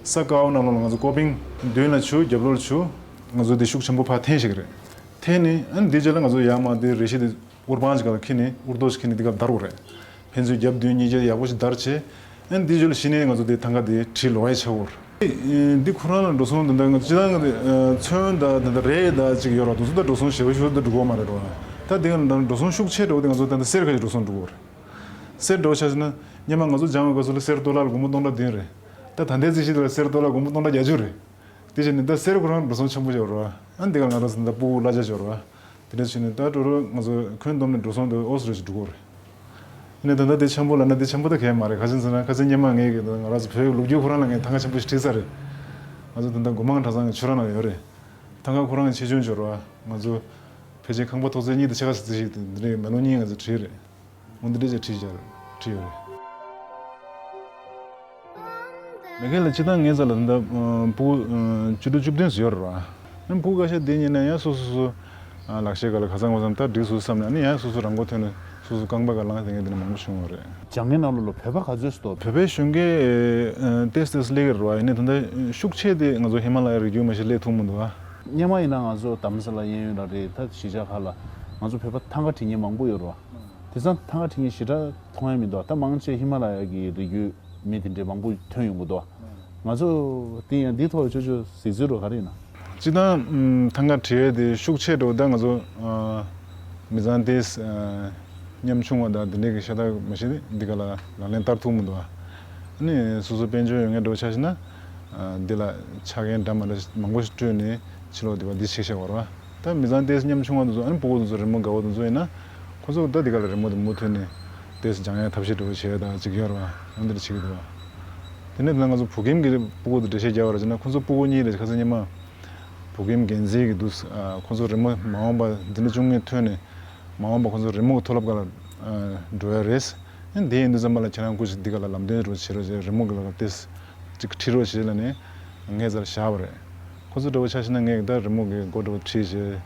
ས་དཀར་པོ་ནང་ལོགས་ལ་ང་ཚོ་ཀོ་པིང་མདུན་ལ་བྱུག་རྒྱབ་ལོགས་ལ་བྱུག། ང་ཚོ་འདི་ཤུགས་ཆེན་པོ་ཕར་འཐེན་ཤེས་ཀྱི་རེད། འཐེན་ནས་ཨ་ནི་འདི་རྗེས་ལ་ང་ཚོ་ཡར་མར་འདི་རས་གཞི་འདི་དབུ་འཕང་ཅིག་ག་ལ་འཁྱེར་ནས་དབུ་རྡོ་ཞིག་འཁྱེར་ནས་འདི་ག་ལ་བརྡར་དགོས་རེད། ཕན་ཚུན་རྒྱབ་མདུན་གཉིས་ཆ་ཡག་པོ་ཞིག་བརྡར་བྱས། ཨ་ནི་འདི་ཞོལ་ཕྱི་ནས་ང་ཚོ་འདི་ཐང་ག་འདི་བྲིས་ལོག་ཡ་ཆགས་ཡོད་རེད། འདི་ཁོ་རང་ལ་འགྲོ་སོང་དེ་འདྲ་ང་ཚོ་སྤྱིར་བཏང་གི་ཚོན་དང་དེ་འདྲ་རས་དང་ཅིག་ཡོད་ར། དེ་ཚོ་ད་འགྲོ་སོང་ཞེ་པོ་ཞིག་ད་འགྲོ་གི་མ་རེད་རོ། ད་འདི་ག་འགྲོ་སོང་ཤུགས་ཆེ་འགྲོ་གི་དེ་ང་ཚོ་ད་ལྟ་གསེར་ག་ཅིག་འགྲོ་སོང་འགྲོ་གི་ཡོད་རེད། གསེར་འགྲོ་ཆ་བཞག་ན་སྔོན་མ་ང་ཚོ་སྦྱང་བའི་སྐབས་སུ་ལ་གསེར་ཏོ་ལར་སྒོར་མོ་སྟོང་ཕྲག་བདུན་རེད། ད་ད་ལྟའི་རྩིས་གཞི་དེ་ལ་གསེར་ཏོ་ལར་སྒོར་མོ་སྟོང་ཕྲག་བརྒྱད་ཅུ་རེད། དེ་བཞིན་ནི་ད་གསེར་ཁོ་རང་འགྲོ་སོང་ཆེན་པོ་ཡོད་རེད་བ། ཨ་འདི་ག་ང་རང་ཚོ་ད་སྤུ་གུ་གླ་ཆ་ཡོད་རེད་བ། དེ་འདྲ་བྱས་ནས་ད་འགྲོ་རོགས་ང་ཚོ་ཁྱོན་བསྡོམས་ནས་འགྲོ་སོང་དེ་ཨོ་སི་རེ་ཞིག་འགྲོ་གི་རེད། ཡིན་ནའི་ད་ལྟ་དེ་ཆེན་པོ་ལབ་ན་དེ་ཆེན་པོ་ད་གས་མ་རེད། ག་ཅི་ཟེར་ན་ཁ་སང་སྔོན་མ་ངས་ཀྱི་ང་རང་ཚོ་བོད་ཀྱི་ལོ་རྒྱུས་ཁོ་རང་ལ་ངས་ཐང་ག་ཆེན་པོ་ཞིག་བྲིས་ཚར་རེད། ང་ཚོ་ད་ལྟ་སྒོ་མང་གྲྭ་ཚང་གི་ཆོས་ར་ནང་ཡོད་རེད། ཐང་ག་ཁོ་རང་གི་ཆེ་ཆུང་ཡོད་རེད་བ། ང་ཚོ་ཕལ་ཆེར་ཁང་པ་ཐོག་བརྩེགས་གཉིས་དང་ཕྱེད་ཀ་ཞིག་བརྩིགས་ཤིག་དེ་འདི་རེད། མེ་ལོང་གཉིས་ང་ཚོ་བྲིས་རེད། འོ་འདི་འདྲ་ཅིག་བྲིས་བཞག་བྲིས་ཡོད་རེད། མེ་ཁེ་ལ་སྤྱིར་བཏང་ངའི་རྩ་ལ་ད་ལྟ་ཕྲུ་གུ་བཅུ་དྲུག་བཅུ་བདུན་ཙམ་ཡོད་རེད་བ། ཕྲུ་གུ་ཁ་ཤས་དེ་ཉིན་ནས་ཡང་སོ་སོ་སོ་ལག་ཤེས་སྒང་ལ་ག་ཚང་ག་ཚང་ད་འགྲིག་སོང་བསམ་ནས་ཨ་ནི་ཡང་སོ་སོ་རང་མགོ་ཐོན་ནས་སོ་སོ་རྐང་པ་སྒང་ལངས་བསྡད་མཁན་དེ་འདྲ་མང་པོ་བྱུང་བ་རེད། སྦྱང་མཁན་ནང་ལོགས་ལ་བོད་པ་ག་ཚོད་ཙམ་འདུག། བོད་པའི་གཞོན་སྐྱེས་ཏོག་ཙམ་ཏོག་ཙམ་སླེབས་ཀྱི་རེད་བ། ཡིན་ནའི་ད་ལྟ་ཤུགས་ཆེ་དེ་ང་ཚོ་ཧི་མ་ལ་ཡའི་རི་རྒྱུད་མ་གཞི་སླེབས་ཐུབ་མི་འདུག་བ། སྔོན་མ་ཡིན་ན་ང་ཚོ་རྡ་རམ་ས་ལ་གཡས་གཡོན་ལ་རེད། ད་གཞིས་ཆགས་ཁག་ལ་ང་ཚོ་བོད་པ་ཐང་ག་བྲིས་མཁན་མང་པོ་ཡོད་རེད་བ། དེང་སང་ཐང་ག་བྲིས་མཁན་ཞེ་དྲག་མཐོང་ཡ་མི་འདུག། ད་མང་ཆེ་ཧི་མ་ལ་ཡ་གི་རི་རྒྱུད་མི་དེ་འདྲའི་མང་པོ་ཐོན་ཡོང་གི་འདུག། ང་ཚོ་དེ་ཡང་འདིའི་ཐོག་ལ་ཅོ་ཅོ་གཟིགས་ཚུལ་རོ་ག་རེ་ཡིན་ན། སྤྱིར་བཏང་ཐང་ག་བྲིས་ཡས་དེ་ཤུགས་ཆེ་འགྲོ། ད་ང་ཚོ་མི་ཚང་དེ་ཉམ་ཆུང་བ་དང་དེ་འདྲའི་གི་ཤ་སྟག་མ་གཞི་འདི་ག་ལ་ལག་ལེན་བསྟར་ཐུབ་མི་འདུག། ཨ་ནི་སོ་སོ་དཔལ་འབྱོར་ཡོད་མཁན་འདྲ་བོ་ཆ་བཞག་ན་འདི་ལ་ཆ་རྐྱེན་འདྲ་མི་འདྲ་མང་པོ་ཞིག་བསྐྲུན་ནས་ཕྱི་ལོགས་དེ་བ་འདི་བྱེད་ཤེས་པ་རེད་བ། ད་མི་ཚང་དེ་ཉམ་ཆུང་བ་དེ་ཚོ་ཨ་ནི་ཕྲུ་གུ་དེ་ཚོ་རི་མོ་དགའ་བོ་དེ་ཚོ་ཡིན་ན་ཁོ་ཚོ་ད་འདི་ག་ལ་རི་མོ་དེ་མུ་མཐུད་ནས་དེ་སྦྱང་ཡ་ཐབས་ཤེས་འདྲ་བོ་བྱས་ད་ཅིག་ཡོད་རེད་བ། འོ་འདི་འདྲ་བྱེད་ཀྱི་འདུག་བ། དེ་ནས་ད་ང་ཚོ་བོད་ཁྱིམ་གྱི་ཕྲུ་གུ་དེ་འགྲེལ་བཤད་རྒྱག་པ་རེད་ཅེ་ན་ཁོ་ཚོ་ཕྲུ་གུ་གཉིས་རེད། ཁ་སང་ཉི་མ་བོད་ཁྱིམ་འགན་འཛིན་གྱི་འདུག། ཁོ་ཚོ་རི་མོ་མ་འོངས་པ་འདི་འདྲ་བཅུ་གཉིས་ཐོན་ནས་མ་འོངས་པ་ཁོ་ཚོ་རི་མོ་གི་མཐོ་སློབ་སྒང་ལ་འགྲོ་ཡ་རེད། དེ་ཡིན་དུས་ཙམ་པ་ལ་ཁྱེད་རང་སྐུ་ཞིག་འདི་ག་ལ་ལམ་སྟོན་རོགས་བྱེད་རོགས་བྱེད། རི་མོ་གི་ལ་ཏེས་ཅིག་ཁྲིད་རོགས་བྱེད་ལ་ནས་ངའི་རྩར་བཞག་པ་རེད། ཁོ་ཚོ་འདྲ་བོ་ཆ་བཞག་ན་ངས་ད་རི་མོ་གི་མགོ་འདྲ་བོ་ཁྲིད་བྱས།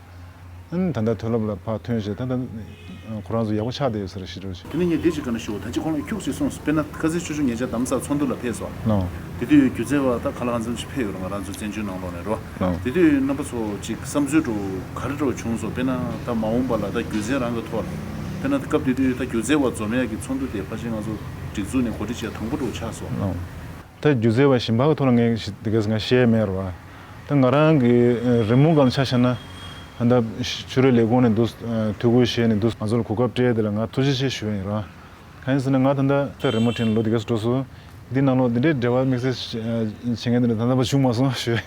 ཨ་ནི་ད་ལྟ་མཐོ་སློབ་ལ་ཕར་ཐོན་བྱས་ད་ལྟ་ཁོ་རང་ཚོ་ཡག་པོ་ཆགས་བསྡད་ཡོད་ས་རེད་ཤི་རོགས་བྱེད། དེ་ནས་ངས་འདི་ཅིག་ག་ན་ཞུ་བ་ད་ཅི་ཁོང་ལ་ཁྱུག་ཅིག་གསུངས་སོང་། དཔེར་ན་ཁ་སང་ཆུ་ཆུ་ཉེ་ཆར་རྡ་རམ་ས་ཚོགས་འདུ་ལ་ཕེབས་སོང་། ལགས། དེ་དུས་སྒྱུ་རྩལ་བ་ད་ག་ལ་གང་འཚམ་ཞིག་ཕེབས་ཡོད་རེད། ང་རང་ཚོ་བཙན་བྱོལ་ནང་ལོགས་ནས་རེད་བ། ལགས། དེ་དུས་རྣམ་པ་ཚོ་ཅིག་བསམ་ཚུལ་འདྲ་བོ་ག་རེ་འདྲ་བོ་བྱུང་སོང་། དཔེར་ན་ད་མ་འོངས་པ་ལ་ད་སྒྱུ་རྩལ་རང་གི་ཐོག་ལ་དཔེར་ན་སྐབས་དེ་དུས་ད་སྒྱུ་རྩལ་བ་འཛོམས་ཡག་གི་ཚོགས་འདུ་དེ་ཕལ་ཆེར་ང་ཚོ་སྒྲིག་འཛུགས་ནས་གོ་སྒྲིག་བྱས་དང་པོ་འདྲ་བོ་ཆགས་སོང་། ལགས། ད་སྒྱུ་རྩལ་བ་གཞན་པ་གི་ཐོག་ལ་ངས་ཞིག་འདི་གས་ང་བཤད་མེད་རེད་བ། ད་ང་རང་གི་རི་མོ་སྒང་ཆ་བཞག་ན་ ད་ལྟ་ཕྱི་དྲིལ་ལས་ཁུངས་ནས་འདུག་ཐུགས་ཁུར་བཞེས་ནས་འདུག་ང་ཚོ་ལ་གོ་སྐབས་སྤྲད་དེ་ལ་ང་ཐུགས་རྗེ་ཆེ་ཞུ་ཡ་ཡིན་ར། གང་ཡིན་ཟེར་ན་ང་ད་ལྟ་ད་རི་མོ་འབྲི་ལོ་འདི་གས་སུ་འགྲོ་སོང་། འདི་ནང་ལོགས་འདི་འདྲའི་འབྲེལ་བ་དམིགས་བསལ་བྱེད་མཁན་འདི་འདྲ་ད་ལྟ་བར་བྱུང་མ་སོང་ཞུ།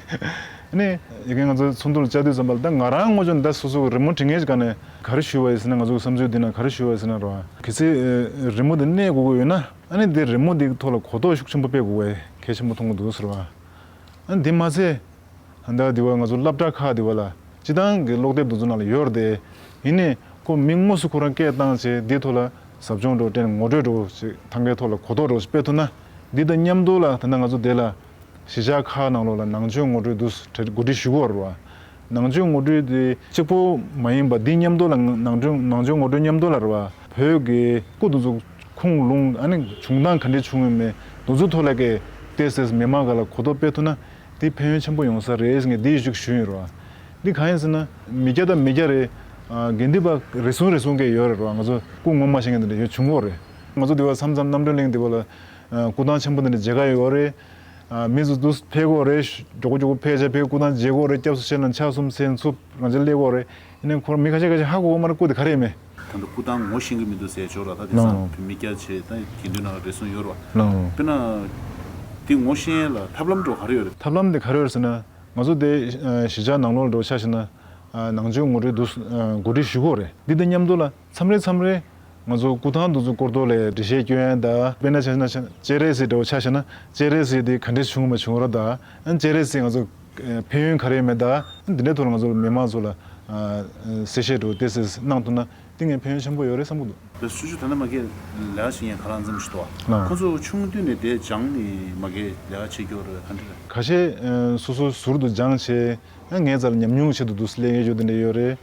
ཨ་ནི་ཡ་གི་ང་ཚོ་ཚོགས་འདུ་ལ་བཅར་དུས་ཙམ་པ་ལ་ད་ང་རང་ངོ་ཅོག་ད་སོ་སོ་གི་རི་མོ་འབྲི་མཁན་ཞིག་ག་ནས་ག་རེ་ཞུ་བ་ཡིན་ཟེར་ན། ང་ཚོ་གི་བསམ་ཚུལ་འདི་ན་ག་རེ་ཞུ་བ་ཡིན་ཟེར་ན་ར། གལ་སྲིད་རི་མོ་འདི་གནས་དགོས་ཀྱི་ཡོད་ན། ཨ་ནི་འདི་རི་མོ་འདི་ཐོག་ལ་གོ་རྟོགས་ཤུགས་ཆེན་པོ་སྤེལ་དགོས་པའི་གལ་ཆེན་པོ་མཐོང་གི་འདུག་ཟེར་བ། ཨ་ནི་འདི་མ་ཚད། ད་འདི་བ་ང་ཚོ་སློབ་གྲྭ་ཁག་འདི་བ་ལ་སྤྱི་བཏང་གི་ཀློག་དེབ་འདི་ཚོ་ནང་ལ་ཡོད་རེད་དེ། ཡིན་ནའི་ཁོ་མི་དངོས་སུ་ཁོ་རང་སྐད་བཏང་བྱས་འདི་ཐོག་ལ་ཟབ་སྦྱོང་འགྲོ་སྟེ་ངོ་སྤྲོད་འགྲོ་ཞིག་ཐང་གའི་ཐོག་ལ་གོ་རྟོགས་འགྲོ་ཞིག་སྤེལ་ཐུབ་ན། འདི་དང་མཉམ་དུ་ལ་ད་ལྟ་ང་ཚོ་དེ་ལ་གཞིས་ཆགས་ཁག་ནང་ལོགས་ལ་ནང་ཆོས་ངོ་སྤྲོད་འདུག་གོ་སྒྲིག་ཞུ་གི་ཡོད་རེད་བ། ནང་ཆོས་ངོ་སྤྲོད་དེ་གཅིག་པོ་མ་ཡིན་པ་འདི་མཉམ་དུ་ལ་ནང་ཆོས་ནང་ཆོས་ངོ་སྤྲོད་མཉམ་དུ་ལ་རེད་བ། བོད་ཀྱི་སྐུ་དེ་ཚོ་ཁུངས་ལུང་ཨ་ནི་བྱུང་སྟངས་ག་འདྲས་བྱུང་ཡོད་མེད་དེ་ཚོ་ཐོག་ལ་གི་ཏོག་ཙམ་མི་མང་སྒང་ལ་གོ་རྟོགས་སྤེལ་ཐུབ་ན། འདི་ཕན་ཡོན་ཆེན་པོ་ཡོང་ས་རེད་ཟེར་ངས་འདི་ཞུ་ཞུ་ཡིན་རོ། འདི་གང་ཡིན་ཟེར་ན་མི་སྐྱ་དང་མི་སྐྱ་རེད། དགེ་འདུན་པ་རེ་ཟུང་རེ་ཟུང་གི་ཡོད་རེད་རོ། ང་ཚོ་སྐུ་ངོ་མ་ཤེས་མཁན་འདི་འདྲ་ཡོད་བྱུང་གོ་རེད། ང་ཚོ་འདི་བ་མཚམས་མཚམས་རྣམ་གྲོལ་གླིང་འདི་བ་ལ་སྐུ་ཐང་ཆེན་པོ་འདི་འདྲ་མཇལ་ཁ་ཡོད་རེད། མི་ཚོ་འདུག་ཕེབས་གོ་རེད། མགྱོགས་པོ་མགྱོགས་པོ་ཕེབས་བྱས་ཕེབས་སྐུ་ཐང་མཇལ་གོ་རེད། སྐྱབས་སུ་མཆི་ན་ཕྱག་གསུམ་འཚལ་ཚུབ་རང་ཅག་སླེབས་གོ་རེད། ཡིན་ནའི་ཁོ་རང་མི་ཁ་ཤས་ཁ་ཤས་ཧ་གོ་གོ་མ་རེད། སྐུ་དེ་ག་རེ་ཡིན་མེད། ད་ལྟ་སྐུ་ཐང་ངོ་ཤེས་ཀྱི་མི་འདུག་ཟེར་ཆོག་ར། ད་དེང་སང་ལའོ་བོད་མི་སྐྱ་བྱས་ད་དགེ་འདུན་ནང་རེ་ཟུང་ཡོད་ར། ལའོ་དཔེར་ན་དེ་ངོ་ཤེས་ཡས་ལ་ཐབས་ལམ་འདྲ་བོ་ག་རེ་ཡོད་རེད། ཐབས་ལམ་དེ་ག་རེ་ཡོད་ཟེར་ན། ང་ཚོ་དེ་གཞིས་ཆགས་ནང་ལོགས་འདྲ་བོ་ཆ་བཞག་ན། ནང་ཆོས་ངོ་སྤྲོད་འདུག་གོ་སྒྲིག་ཞུ་གི་ཡོད་རེད། འདི་དང་མཉམ་དུ་ལ་མཚམས་རེ་མཚམས་རེ་ང་ཚོ་སྐུ་ཐང་འདི་ཚོ་སྐོར་ཐོག་ལ་འགྲེལ་བཤད་སྐྱོན་ཡས་དང་། དཔེར་ན་ཆ་བཞག་ན་སྤྱན་རས་གཟིགས་འདྲ་བོ་ཆ་བཞག་ན་སྤྱན་རས་གཟིགས་དེ་ག་འདྲས་བྱུང་མ་བྱུང་ར་དང་། སྤྱན་རས་གཟིགས་ང་ཚོ་ཕན་ཡོན་ག་རེ་མེད་དང་། འདི་འདྲའི་ཐོག་ལ་ང་ཚོ་མི་མང་ཚོ་ལ་གསལ་བཤད་འདྲ་བོ་ཏོག་ཙམ་གནང་ཐུབ་ན་དེ་ངས་ཕན་ཡོན་ཆེན་པོ་ཡོད་རེད་བསམ་གྱི་འདུག་ད་སུ་ཞུ་ད་ནི་མ་གི་ལས་ཀ་བྱེད་མཁན་ཁ་ལག་འཛོམས་ཤིག་འདུག་ཁོ་ཚོ་ཆུང་དུས་ནས་དེ་སྦྱངས་ནས་མ་གི་ལས་ཀ་བྱེད་ཀྱི་ཡོད་རེད། ག་འདྲ་རེད། ཁ་ཤས་སོ་སོ་ཟུར་དུ་སྦྱངས་བྱས། ངའི་རྩ་ལ་ཉམས་མྱོང་ཆེད་དུ་འདུག་སླེབས་མཁན་ཡོད་དེ་འདྲ་ཡོད་རེད།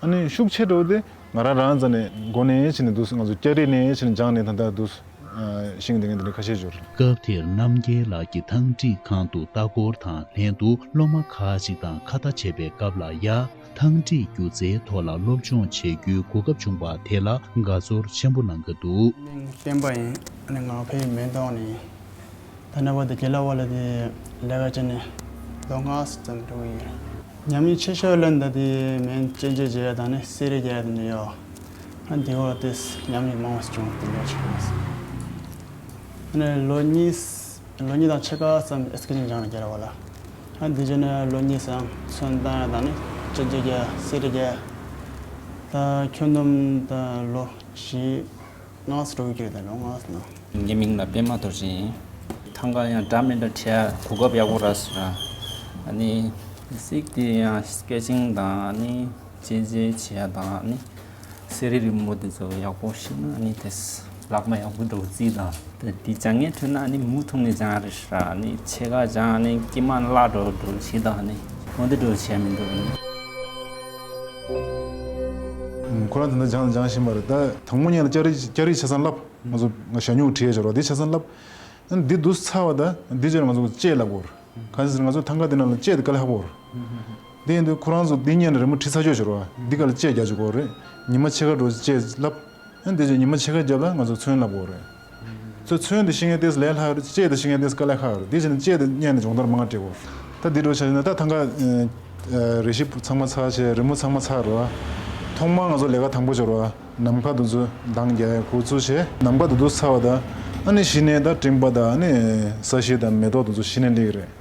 ཨ་ནི་ཤུགས་ཆེ་འགྲོ་དེ་ང་རང་རང་རྩ་ནས་འགོ་ནས་བྱས་ནས་འདུག་ང་ཚོ་སྐྱ་རིས་ནས་བྱས་ནས་སྦྱངས་ནས་ད་ལྟ་འདུག་ཤེས་ཀྱི་འདུག་མཁན་དེ་འདྲ་ཁ་ཤས་ཡོད་རེད། སྐབས་དེར་རྣམ་རྒྱལ་ལགས་ཀྱིས་ཐང་འགྲིག་ཁང་དུ་ལྟ་སྐོར་དང་ལྷན་དུ་སློབ་མ་ཁག་ཅིག་དང་ཁ་བརྡ་བྱེད་པའི་སྐབས་ལ་ཡ། ཐང་འགྲིག་སྒྱུ་རྩལ་ཐོག་ལ་སློབ་སྦྱོང་བྱེད་རྒྱུའི་གོ་སྐབས་བྱུང་བ་དེ་ལ་དགའ་ཚོར་ཆེན་པོ་གནང་གི་འདུག་མིང་སྤེན་པ་ཡིན། ཨ་ནི་ང་ཕ་ཡུལ་མེན་ཏོག་ནས་ཡིན། ད་ནངས་པ་དེ་དགེ་ལགས་པ་ལ་དེ་ལས་ཀ་བྱས་ནས་ལོ་ལྔ་ཙམ་འགྲོ་གི་ཡོད། ཉམས་མྱོང་ཆེ་ཤོས་ལ་ད་དེ་མེན་སྐྱོན་བརྗོད་བྱེད་ཡ་དང་ནི་གསེར་རི་རྒྱག་ཡ་དེ་འདྲ་ཡོད། ཨ་དེ་འོག་དེ་ཉམས་མྱོང་མང་བ་ཞིག་བྱུང་། དེ་འདྲ་བྱུང་། ཨ་ནི་ལོ་གཉིས་ལོ་གཉིས་དང་ཕྱེད་ཀ་ཙམ་ཨེག་སི་ཀར་ཤན་སྦྱངས་ནས་རྒྱལ་བ་ལ། ཨ་དེ་རྗེས་ནས་ལོ་གཉིས་ཙམ་ཚོན་བཏང་ཡ་དང་ནི་སྐྱོན་བརྗོད་རྒྱག་ཡ་གསེར་རི་རྒྱག་ཡ། ད་ཁྱོན་བསྡོམས་ད་ལོ་བཞི་ལྔ་ཙམ་འགྲོ་གི་རེད། ད་ལོ་ལྔ་ཙམ་ནང་། ངའི་མིང་ལ་པད་མ་རྡོ་རྗེ་ཡིན། ཐང་ག་ཡང་འདྲ་མི་འདྲ་བྲིས་ཡ་གོ་སྐབས་ཡག་པོ་རག་སོང་ར། ཨ་ནི་གཟིགས་དེ་ཡང་སྐེ་ཆིང་དང་ཨ་ནི་ཅན་ཅན་བྱེད་ཡ་དང་ཨ་ནི་གསེར་རི་རི་མོ་དེ་ཚོ་ཡག་པོ་ཤེས་ན་ཨ་ནི་དེ་ལག་པ་ཡག་པོ་འགྲོ་རྩིས་དང་། དེ་དེ་སྦྱང་མཁན་ཐོན་ན་ཨ་ནི་མུ་མཐུད་ནས་སྦྱང་ཡ་རེད་ཤག་ཨ་ནི་ཕྱེད་ཀ་སྦྱང་ཨ་ནི་དཀྱིལ་མ་བརླག་འགྲོ་འགྲོ་བྱེད་དང་ཨ་ནི་འོ་དེ་འགྲོ་བྱེད་ཡ་མི་འདུག་ཨ་ནི། ཁོ་རང་དེ་འདྲ་སྦྱང་སྦྱང་བཞིན་པ་རེད། ད་དང་པོ་ཉིད་ལ་སྐྱ་རིས་སྐྱ་རིས་ཆ་ཚང་བསླབ། ང་ཚོ་ང་ཞྭ་སྨྱུག་བྲིས་ཡ་ཆོག་ར་དེ་ཆ་ཚང་བསླབ། ཨ་ནི་འདི་འདུག་ཚར་བ་ད་འདི་རྗེས་ལ་ང་ཚོ་ལྕེ་བསླབ་དགོས་རེད། གང་ཟེར་ང་ཚོ་ཐང་ག་འདི་ནང་ལ་ལྕེ་དེ་དཀའ་ལས་ཁག་པོ་རེད། དེ་ཡིན་དུས་ཁོ་རང་ཚོ་འདི་སྔོན་ནས་རི་མོ་བྲིས་ཚར་ཆོག་ཆོག་རེད་བ། འདི་ག་ལ་ལྕེ་རྒྱག་ཆོག་གོ་རེད། ཉི་མ་ཕྱེད་ཀ་འགྲོ་ལྕེ་བསླབ། ཨ་ནི་དེ་རྗེས་ཉི་མ་ཕྱེད་ཀ་རྒྱབ་ལ་ང་ཚོ་ཚོན་བསླབ་དགོས་རེད། ཚོ་ཚོན་དེ་ཤེས་མཁན་དེ་ལས་སླ་རེད། ལྕེ་དེ་ཤེས་མཁན་དེ་དཀའ་ལས་ཁག་རེད། དེ་བྱས་ན་ལྕེ་དེ་སྔོན་ནས་སྦྱོང་བརྡར་མང་བ་སྤྲད་དགོས། ད་འདི་འདྲ་བྱས་ན་ད་ཐང་ག་རེ་ཞིག་ཚང་མ་ཚར་བྱས་རི་མོ་ཚང་མ་ཚར་རེད་བ། ཐོག་མར་ང་ཚོ་ལས་ཀ་དང་པོ་ཆོག་རེད་བ། ནམ་མཁའ་དེ་ཚོ་འདང་རྒྱག་ཡ་འགོ་ཚུགས་བྱས། ནམ་མཁའ་དེ་ཚོ་ཚར་བ་དང་ཨ་ནི་གཞི་ནས་ད་སྤྲིན་པ་དང་ཨ་ནི་ས་གཞི་དང་མེ་ཏོག་དེ་ཚོ་གཞི་ནས་སླེབས་ཀྱི་རེད།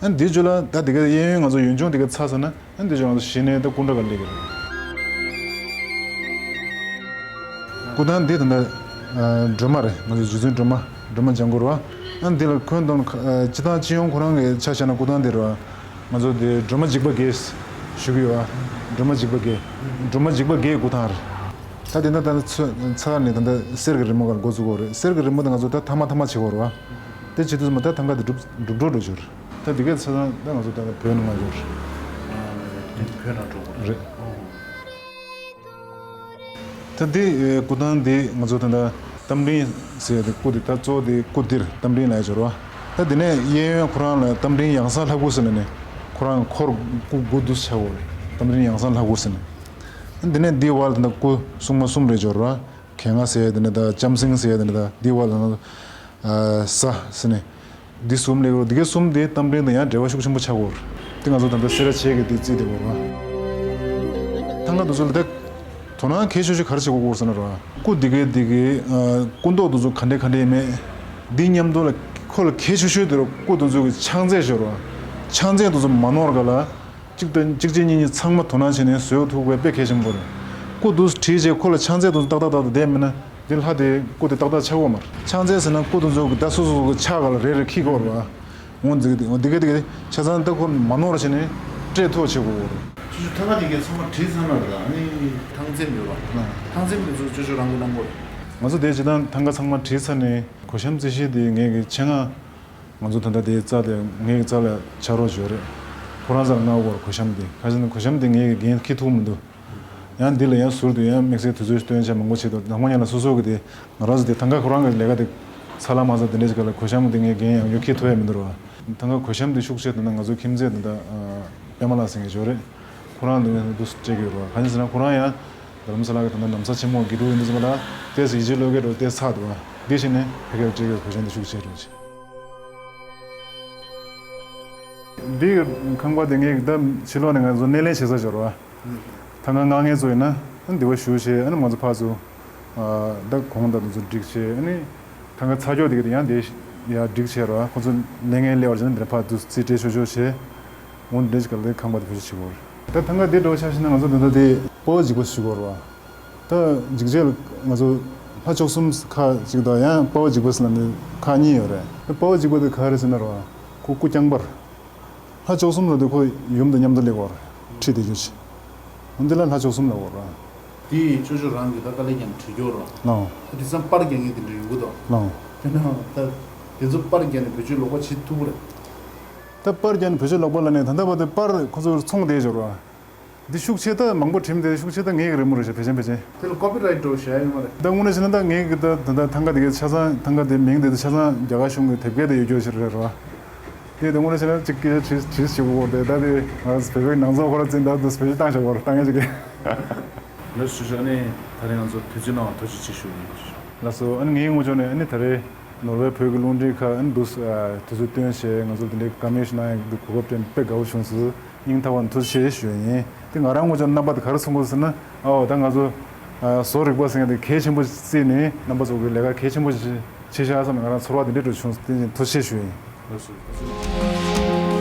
ཨ་ནི་འདི་ཚོ་ལ་ད་དེ་ག་གཡས་གཡོན་ང་ཚོ་ཡུལ་ལྗོངས་དེ་ག་ཚར་སོང་ན་ཨ་ནི་འདི་ཚོ་ང་ཚོ་གཞི་ནས་ད་སྐུ་འདྲ་ག་སླེབས་ཀྱི་རེད། སྐུ་ཐང་འདི་ད་ལྟ་སྒྲོལ་མ་རེད། ང་ཚོ་རྗེ་བཙུན་སྒྲོལ་མ་སྒྲོལ་མ་ལྗང་གུ་རེད་བ། ཨ་ནི་འདི་ལ་ཁོན་སྟོན་སྤྱི་བཏང་སྤྱི་ཡོངས་ཁོ་རང་གི་ཆ་བཞག་ན་སྐུ་ཐང་འདི་རེད་བ། ང་ཚོ་འདི་སྒྲོལ་མ་འཇིགས་པ་བརྒྱད་ཞུ་གི་ཡོད་བ། སྒྲོལ་མ་འཇིགས་པ་བརྒྱད། སྒྲོལ་མ་འཇིགས་པ་བརྒྱད་སྐུ་ཐང་རེད། ད་དེ་འདྲ་ད་ཚོ་ཚར་ནས་ད་ལྟ་གསེར་གྱི་རི་མོ་གར་འགོ་ཚུགས་དགོས་རེད། གསེར་གྱི་རི་མོ་དེ་ང་ཚོ་ད་ཐ་མ་ཐ་མ་བྱེད་དགོས་རེད་བ། དེ་བྱེད་དུས་ཙམ་པ་ད་ཐང་ག་དེ་འགྲུབ་འགྲུབ་འགྲོ་འགྲོ་ཞུ་རེད། ད་དེ་གས་ཚོ་ད་ང་ཚོ་ད་བོད་ནང་ང་ཡོད་རེད། བོད་ནང་འགྲོ་དགོས་རེད། ད་འདི་སྐུ་ཐང་འདི་ང་ཚོ་ད་ལྟ་རྟ་མགྲིན་ཟེར་ཡ་དེ་སྐུ་དེ་ད་གཙོ་བོ་དེ་སྐུ་འདིར་རྟ་མགྲིན་ལ་ཡ་འབྱོར་བ། ད་དེ་ནས་གཡས་གཡོན་ཁོ་རང་ལ་རྟ་མགྲིན་ཡང་གསང་ལྷ་སྐུ་ཟེར་ནས་ནས་ཁོ་རང་འཁོར་སྐུ་དགུ་འདུས་ཆགས་ཡོད་རེད། རྟ་མགྲིན་ཡང་གསང་ལྷ་སྐུ་ཟེར་ནས། དེ་ནས་འདི་བར་དེ་འདྲ་སྐུ་སྲུང་མ་གསུམ་རེ་འབྱོར་བ། གན་ང་ཟེར་ཡ་དེ་འདྲ་དང་ལྕམ་སྲིང་ཟེར་ཡ་དེ་འདྲ་དང་འདི་བར་དེ་འདྲ་ས་ཟེར་ནས། འདི་གསུམ་ལས་འདི་ག་གསུམ་དེ་རྟ་མགྲིན་དང་ཡང་འབྲེལ་བ་ཤུགས་ཆེན་པོ་ཆགས་ཡོད་རེད། དེ་ང་ཚོ་ད་ལྟ་སེ་ར་བྱེས་ཀྱི་དེ་རྩིས་དེ་ཡོད་རེད། ང་དེ་ཚོ་ལ་ད་དོ་སྣང་གལ་ཆེ་ཤོས་ག་རེ་བྱེད་དགོས་ཟེར་ན་ར། སྐུ་འདི་གའི་འདི་གའི་ཨ་སྐུ་མདོག་དེ་ཚོ་ག་འདྲ་ག་འདྲ་ཡིན་མེད། འདི་མཉམ་དུ་ལ་ཁོ་ལ་གལ་ཆེ་ཤོས་དེ་ར་སྐུ་དེ་ཚོ་གི་ཕྱག་མཛེས་ཤོར་བ། ཕྱག་མཛེས་དེ་ཚོ་མ་ནོར་ག་ལ། གཅིག་དང་གཅིག་གཅིག་གཉིས་གཉིས་ཚང་མ་དོ་སྣང་བྱས་ནས་བཟོ་ཐུབ་དགོས་དཔེ་གལ་ཆེན་པོ་རེད། སྐུ་དེ་ཚོ་བྲིས་རྗེས་ཁོ་ལ་ཕྱག་མཛེས་དེ་ཚོ་ཏག་ཏག་ཏག་ཏག་བསྡད་མེད་ན་འདི་ལྷ་དེ་སྐུ་དེ་ཏག་ཏག་ཆགས་ཀྱི་ཡོད་མ་རེད། ཕྱག་མཛེས་ཟེར་ན་སྐུ་དེ་ཚོ་གི་ད་སོ་སོ་སོ་གི་ཕྱག་ག་ལ་རེ་རེ་འཁྱེར་དགོས་རེད་བ། འོ་འདི་ག་འདི་ག་འདི་ག་འདི་ག་ཆ་ཚང་ད་ཁོ་མ་ནོར་བྱས་ནས་སྤྲད་ཐུབ་བྱེད་དགོས་རེད། ཅི་ཞིག་ཐང་ག་དེ་གའི་ཚང་མ་བྲིས་ཚར་ན་རེད། ད་ནི་ཐང་ཚེམ་ཡོད་ར། ཨ། ཐང་ཚེམ་དེ་ཚོ་ཅོ་ཅོ་རང་གི་གནང་དགོས་རེད། ང་ཚོ་དེ་ཇི་ལྟར་ཐང་ག་ཚང་མ་བྲིས་ཚར་ནས་གོས་ཤམ་རྩེ་གཞི་དེ་ངེད་ཀྱི་ཆེད་མངགས། ང་ཚོ་ད་ལྟ་དེའི་རྩ་དེ་ངེད་ཀྱི་རྩ་ལ་ཕྱག་རོགས་ཡོད་རེད། ཁོ་རང་རྩ་ལ་མངགས་དགོས་རེད། གོས་ཤམ་དེ་ག་ཅི་ན་གོས་ཤམ་དེ་ངེད་ཀྱི་འགན་འཁྱེར་ཐུབ་མི་འདུག་ཡང་འདི་ལ་ཡང་ཟུར་དུ་ཡང་དམིགས་བསལ་དུས་ཚོད་སྟོན་བྱ་མང་པོ་བྱེད་དུ་ནང་མ་ཉལ་ལ་སོ་སོ་གི་དེ་ང་རང་ཚོ་དེ་ཐང་ག་ཁོ་རང་གི་ལས་ཀ་དེ་ཚ་ལ་མ་ཚ་དེ་འདྲ་ཞིག་ག་ལ་གོས་ཤམ་དེ་ངས་འགན་ཡང་ཡོད་འཁྱེར་ཐུབ་ཡ་མི་འདུག་ར། ཐང་ག་གོས་ཤམ་དེ་ཤུགས་ཆེ་དེ་ན་ང་ཚོ་ཁྱིམ་མཚེས་དེ་འདྲ་པད་མ་ལགས་ཟེར་མཁན་ཡོད་རེད། ཁོ་རང་དེ་ངས་འདུག་སྤྲད་ཀྱི་ཡོད་ར། ག་ཅི་ཟེར་ན་ཁོ་རང་ཡང་རྡ་རམ་ས་ལ་གི་དེ་འདྲ་ན་བཟའ་ཆེན་མོ་དགེ་ཕྲུག་ཡིན་དུས་ཙམ་པ་ལ་ཏོག་ཙམ་ཡིད་ཆེས་བློ་སྐྱེད་འགྲོ་ཏོག་ཙམ་ཚ་འདུག་ར། དེ་བྱས་ནས་ཕ་གིར་སྤྲད་ཀྱི་ཡོད། གོས་ཤམ་དེ་ཤུགས་ཆེ་རེད། འདི་ཁང་པ་དེ་ངས་ད་ཕྱི་ལོགས་ནས་ང་ཚོ་སྣེ་ལེན་བྱེད་ས་ཞོར་བ། ཐང་ག་མངགས་མཁན་ཚོ་ཡིན་ན་ཨ་ནི་འདི་བ་ཞུ་བྱས། ཨ་ནི་ང་ཚོ་ཕར་ཚུར་ད་གོང་ད་དུ་ཚོ་སྒྲིག་བྱས། ཨ་ནི་ཐང་ག་ཚ་སྐྱོག་དེ་ག་དེ་ཡང་དེ་ཡར་སྒྲིག་བྱས་ར། ཁོ་ཚོ་ལས་ངན་སླེབས་པར་བྱས་ན་འདིར་ཕར་དུ་རྩིས་སྤྲད་ཆོག་ཆོག་བྱས། འོ་འདི་འདྲ་ཞིག་ག་ལ་ཁང་པ་དེ་བེད་སྤྱོད་བྱེད་དགོས་རེད། ད་ཐང་ག་དེ་འགྲོ་ཆ་བཞག་ན་ང་ཚོ་འདི་འདྲ་དེ་དཔའ་བོ་འཇིགས་པ་ཞུ་དགོས་རེད་བ། ད་འཇིགས་བྱེད་ལ་ང་ཚོ་ལྷ་བཅུ་གསུམ་ཁག་ཅིག་དང་ཡང་དཔའ་བོ་འཇིགས་པ་ཟེར་ལབ་ནས་ཁག་གཉིས་ཡོད་རེད། ད་དཔའ་བོ་འཇིགས་པ་དེ་ག་རེ་ཟེར་ན་ར་བ། ཁོ་སྐུ་རྐྱང་པར། ལྷ་བཅུ་གསུམ་ལ་དེ་ཁོ་ཡུམ་དང་མཉམ་དུ་སླེབས་ཡོད་རེད། ཁྲིད་དེ་རྒྱུ་ཆེ། འོ་འདི་ལ་ལྷ་བཅུ་གསུམ་ལབ་ཡོད་རེད། དེ་ཅོ་ཅོ་རང་གི་ད་དཀའ་ལས་ཀྱང་བྲིས་ཡོད་ར། ལའོ། ད་དེ་ཚང་པར་རྒྱག་མཁན་དེ་འདྲ་ཡོད་གི་དོ། ལའོ། དེ་ན་ད་དེ་ཚོ་པར་རྒྱག་ནས་བེད་སྤྱོད་ལོག་པ་བྱེད་ཐུབ་རེད། ད་པར་རྒྱག་ནས་བེད་སྤྱོད་ལོག་པ་ལ་ནས་ད་ལྟ་བར་དུ་པར་ཁོ་ཚོར་ཚོང་བསྡད་ཡོད་ར། འདི་ཤུགས་ཆེ་ད་མང་པོ་བྲིས་མི་དེ་ཤུགས་ཆེ་ད་ངའི་རི་མོ་རེད་ཤག་བེད་སྤྱོད་བེད་སྤྱོད། དེ་ལ་ཀོ་པི་རའེ་ཊི་འདྲ་བོ་བཞག་ཡོད་མ་རེད། ད་དངོས་གནས་བྱས་ན་ད་ངའི་གི་ད་ད་ད་ཐང་ག་དེ་གའི་ཆ་ཚང་ཐང་ག་དེ་མིང་དེ་ད་ཆ་ཚང་རྒྱ་གར་གཞུང་གི་དེབ་སྐྱེལ་དེ་ཡོད་རྒྱུ་ཞིག་རེད་ར། དེ་ད་དངོས་གནས་བྱས་ན་གཅིག་སྐད་ཆ་དྲིས་དྲིས་བྱེད་དགོས་དེ་ད་དེ་ང་རང་ཚོ་བོད་པའི་ནང་ཚོགས་ཁོ་ར་འཛིན་ད་དུ་བེད་སྤྱོད་བཏང་བཞག་གོ་ར་བཏང་ཡ་ཅིག་གི། ལགས་སོ་ཞུ་ཞུ། ཨ་ནི་ད་རེས་ང་ཚོ་དུས་ཚོད་གནང་བ་ཐུགས་རྗེ་ཆེ་ཞུ་ཡིན། ལགས་སོ། ཨ་ནི་ངའི་ངོས་ཕྱོགས་ནས་ཨ་ནི་ད་རེས་ནོར་ཝེ་བོད་ཀྱི་རླུང་འཕྲིན་ཁག་ཨ་ནི་འདུག་ཨ་དུས་ཚོད་བཏོན་བྱས་ང་ཚོ་འདི་འདྲའི་བཀའ་མོལ་ཞིག་གནང་ཡག་གི་གོ་སྐབས་སྤྲད་དཔེ་དགའ་བོ་བྱུང་སོང་། སྙིང་ཐག་པ་ནས་ཐུགས་རྗེ་ཆེ་ཞུ་ཡ་ཡིན། དེ་ང་རང་ངོས་ཕྱོགས་ནས་རྣམ་པ་དེ་ག་རེ་མཚོན་གྱི་ཡོད་ཟེར་ན། ཨོ་ད་ང་ཚོ་ཨ་བཟོ་རིག་པ་ཟེར་མཁན་དེ་གལ་ཆེན་པོ་བརྩིས་ནས་རྣམ་པ་ཚོ་གི་ལས་ཀ་གལ་ཆེན་པོ་ཞིག་བྱེད་ཤག་བསམ་ནས་ང་རང་ཚོར་བ་དེ་འདྲ་འདྲ་བྱུང་སོང་། དེ་བཞིན་ཐུགས་རྗེ་ཆེ་ཞུ་ཡ་ཡིན། ལགས་སོ། ཐུགས་རྗེ་ཆེ།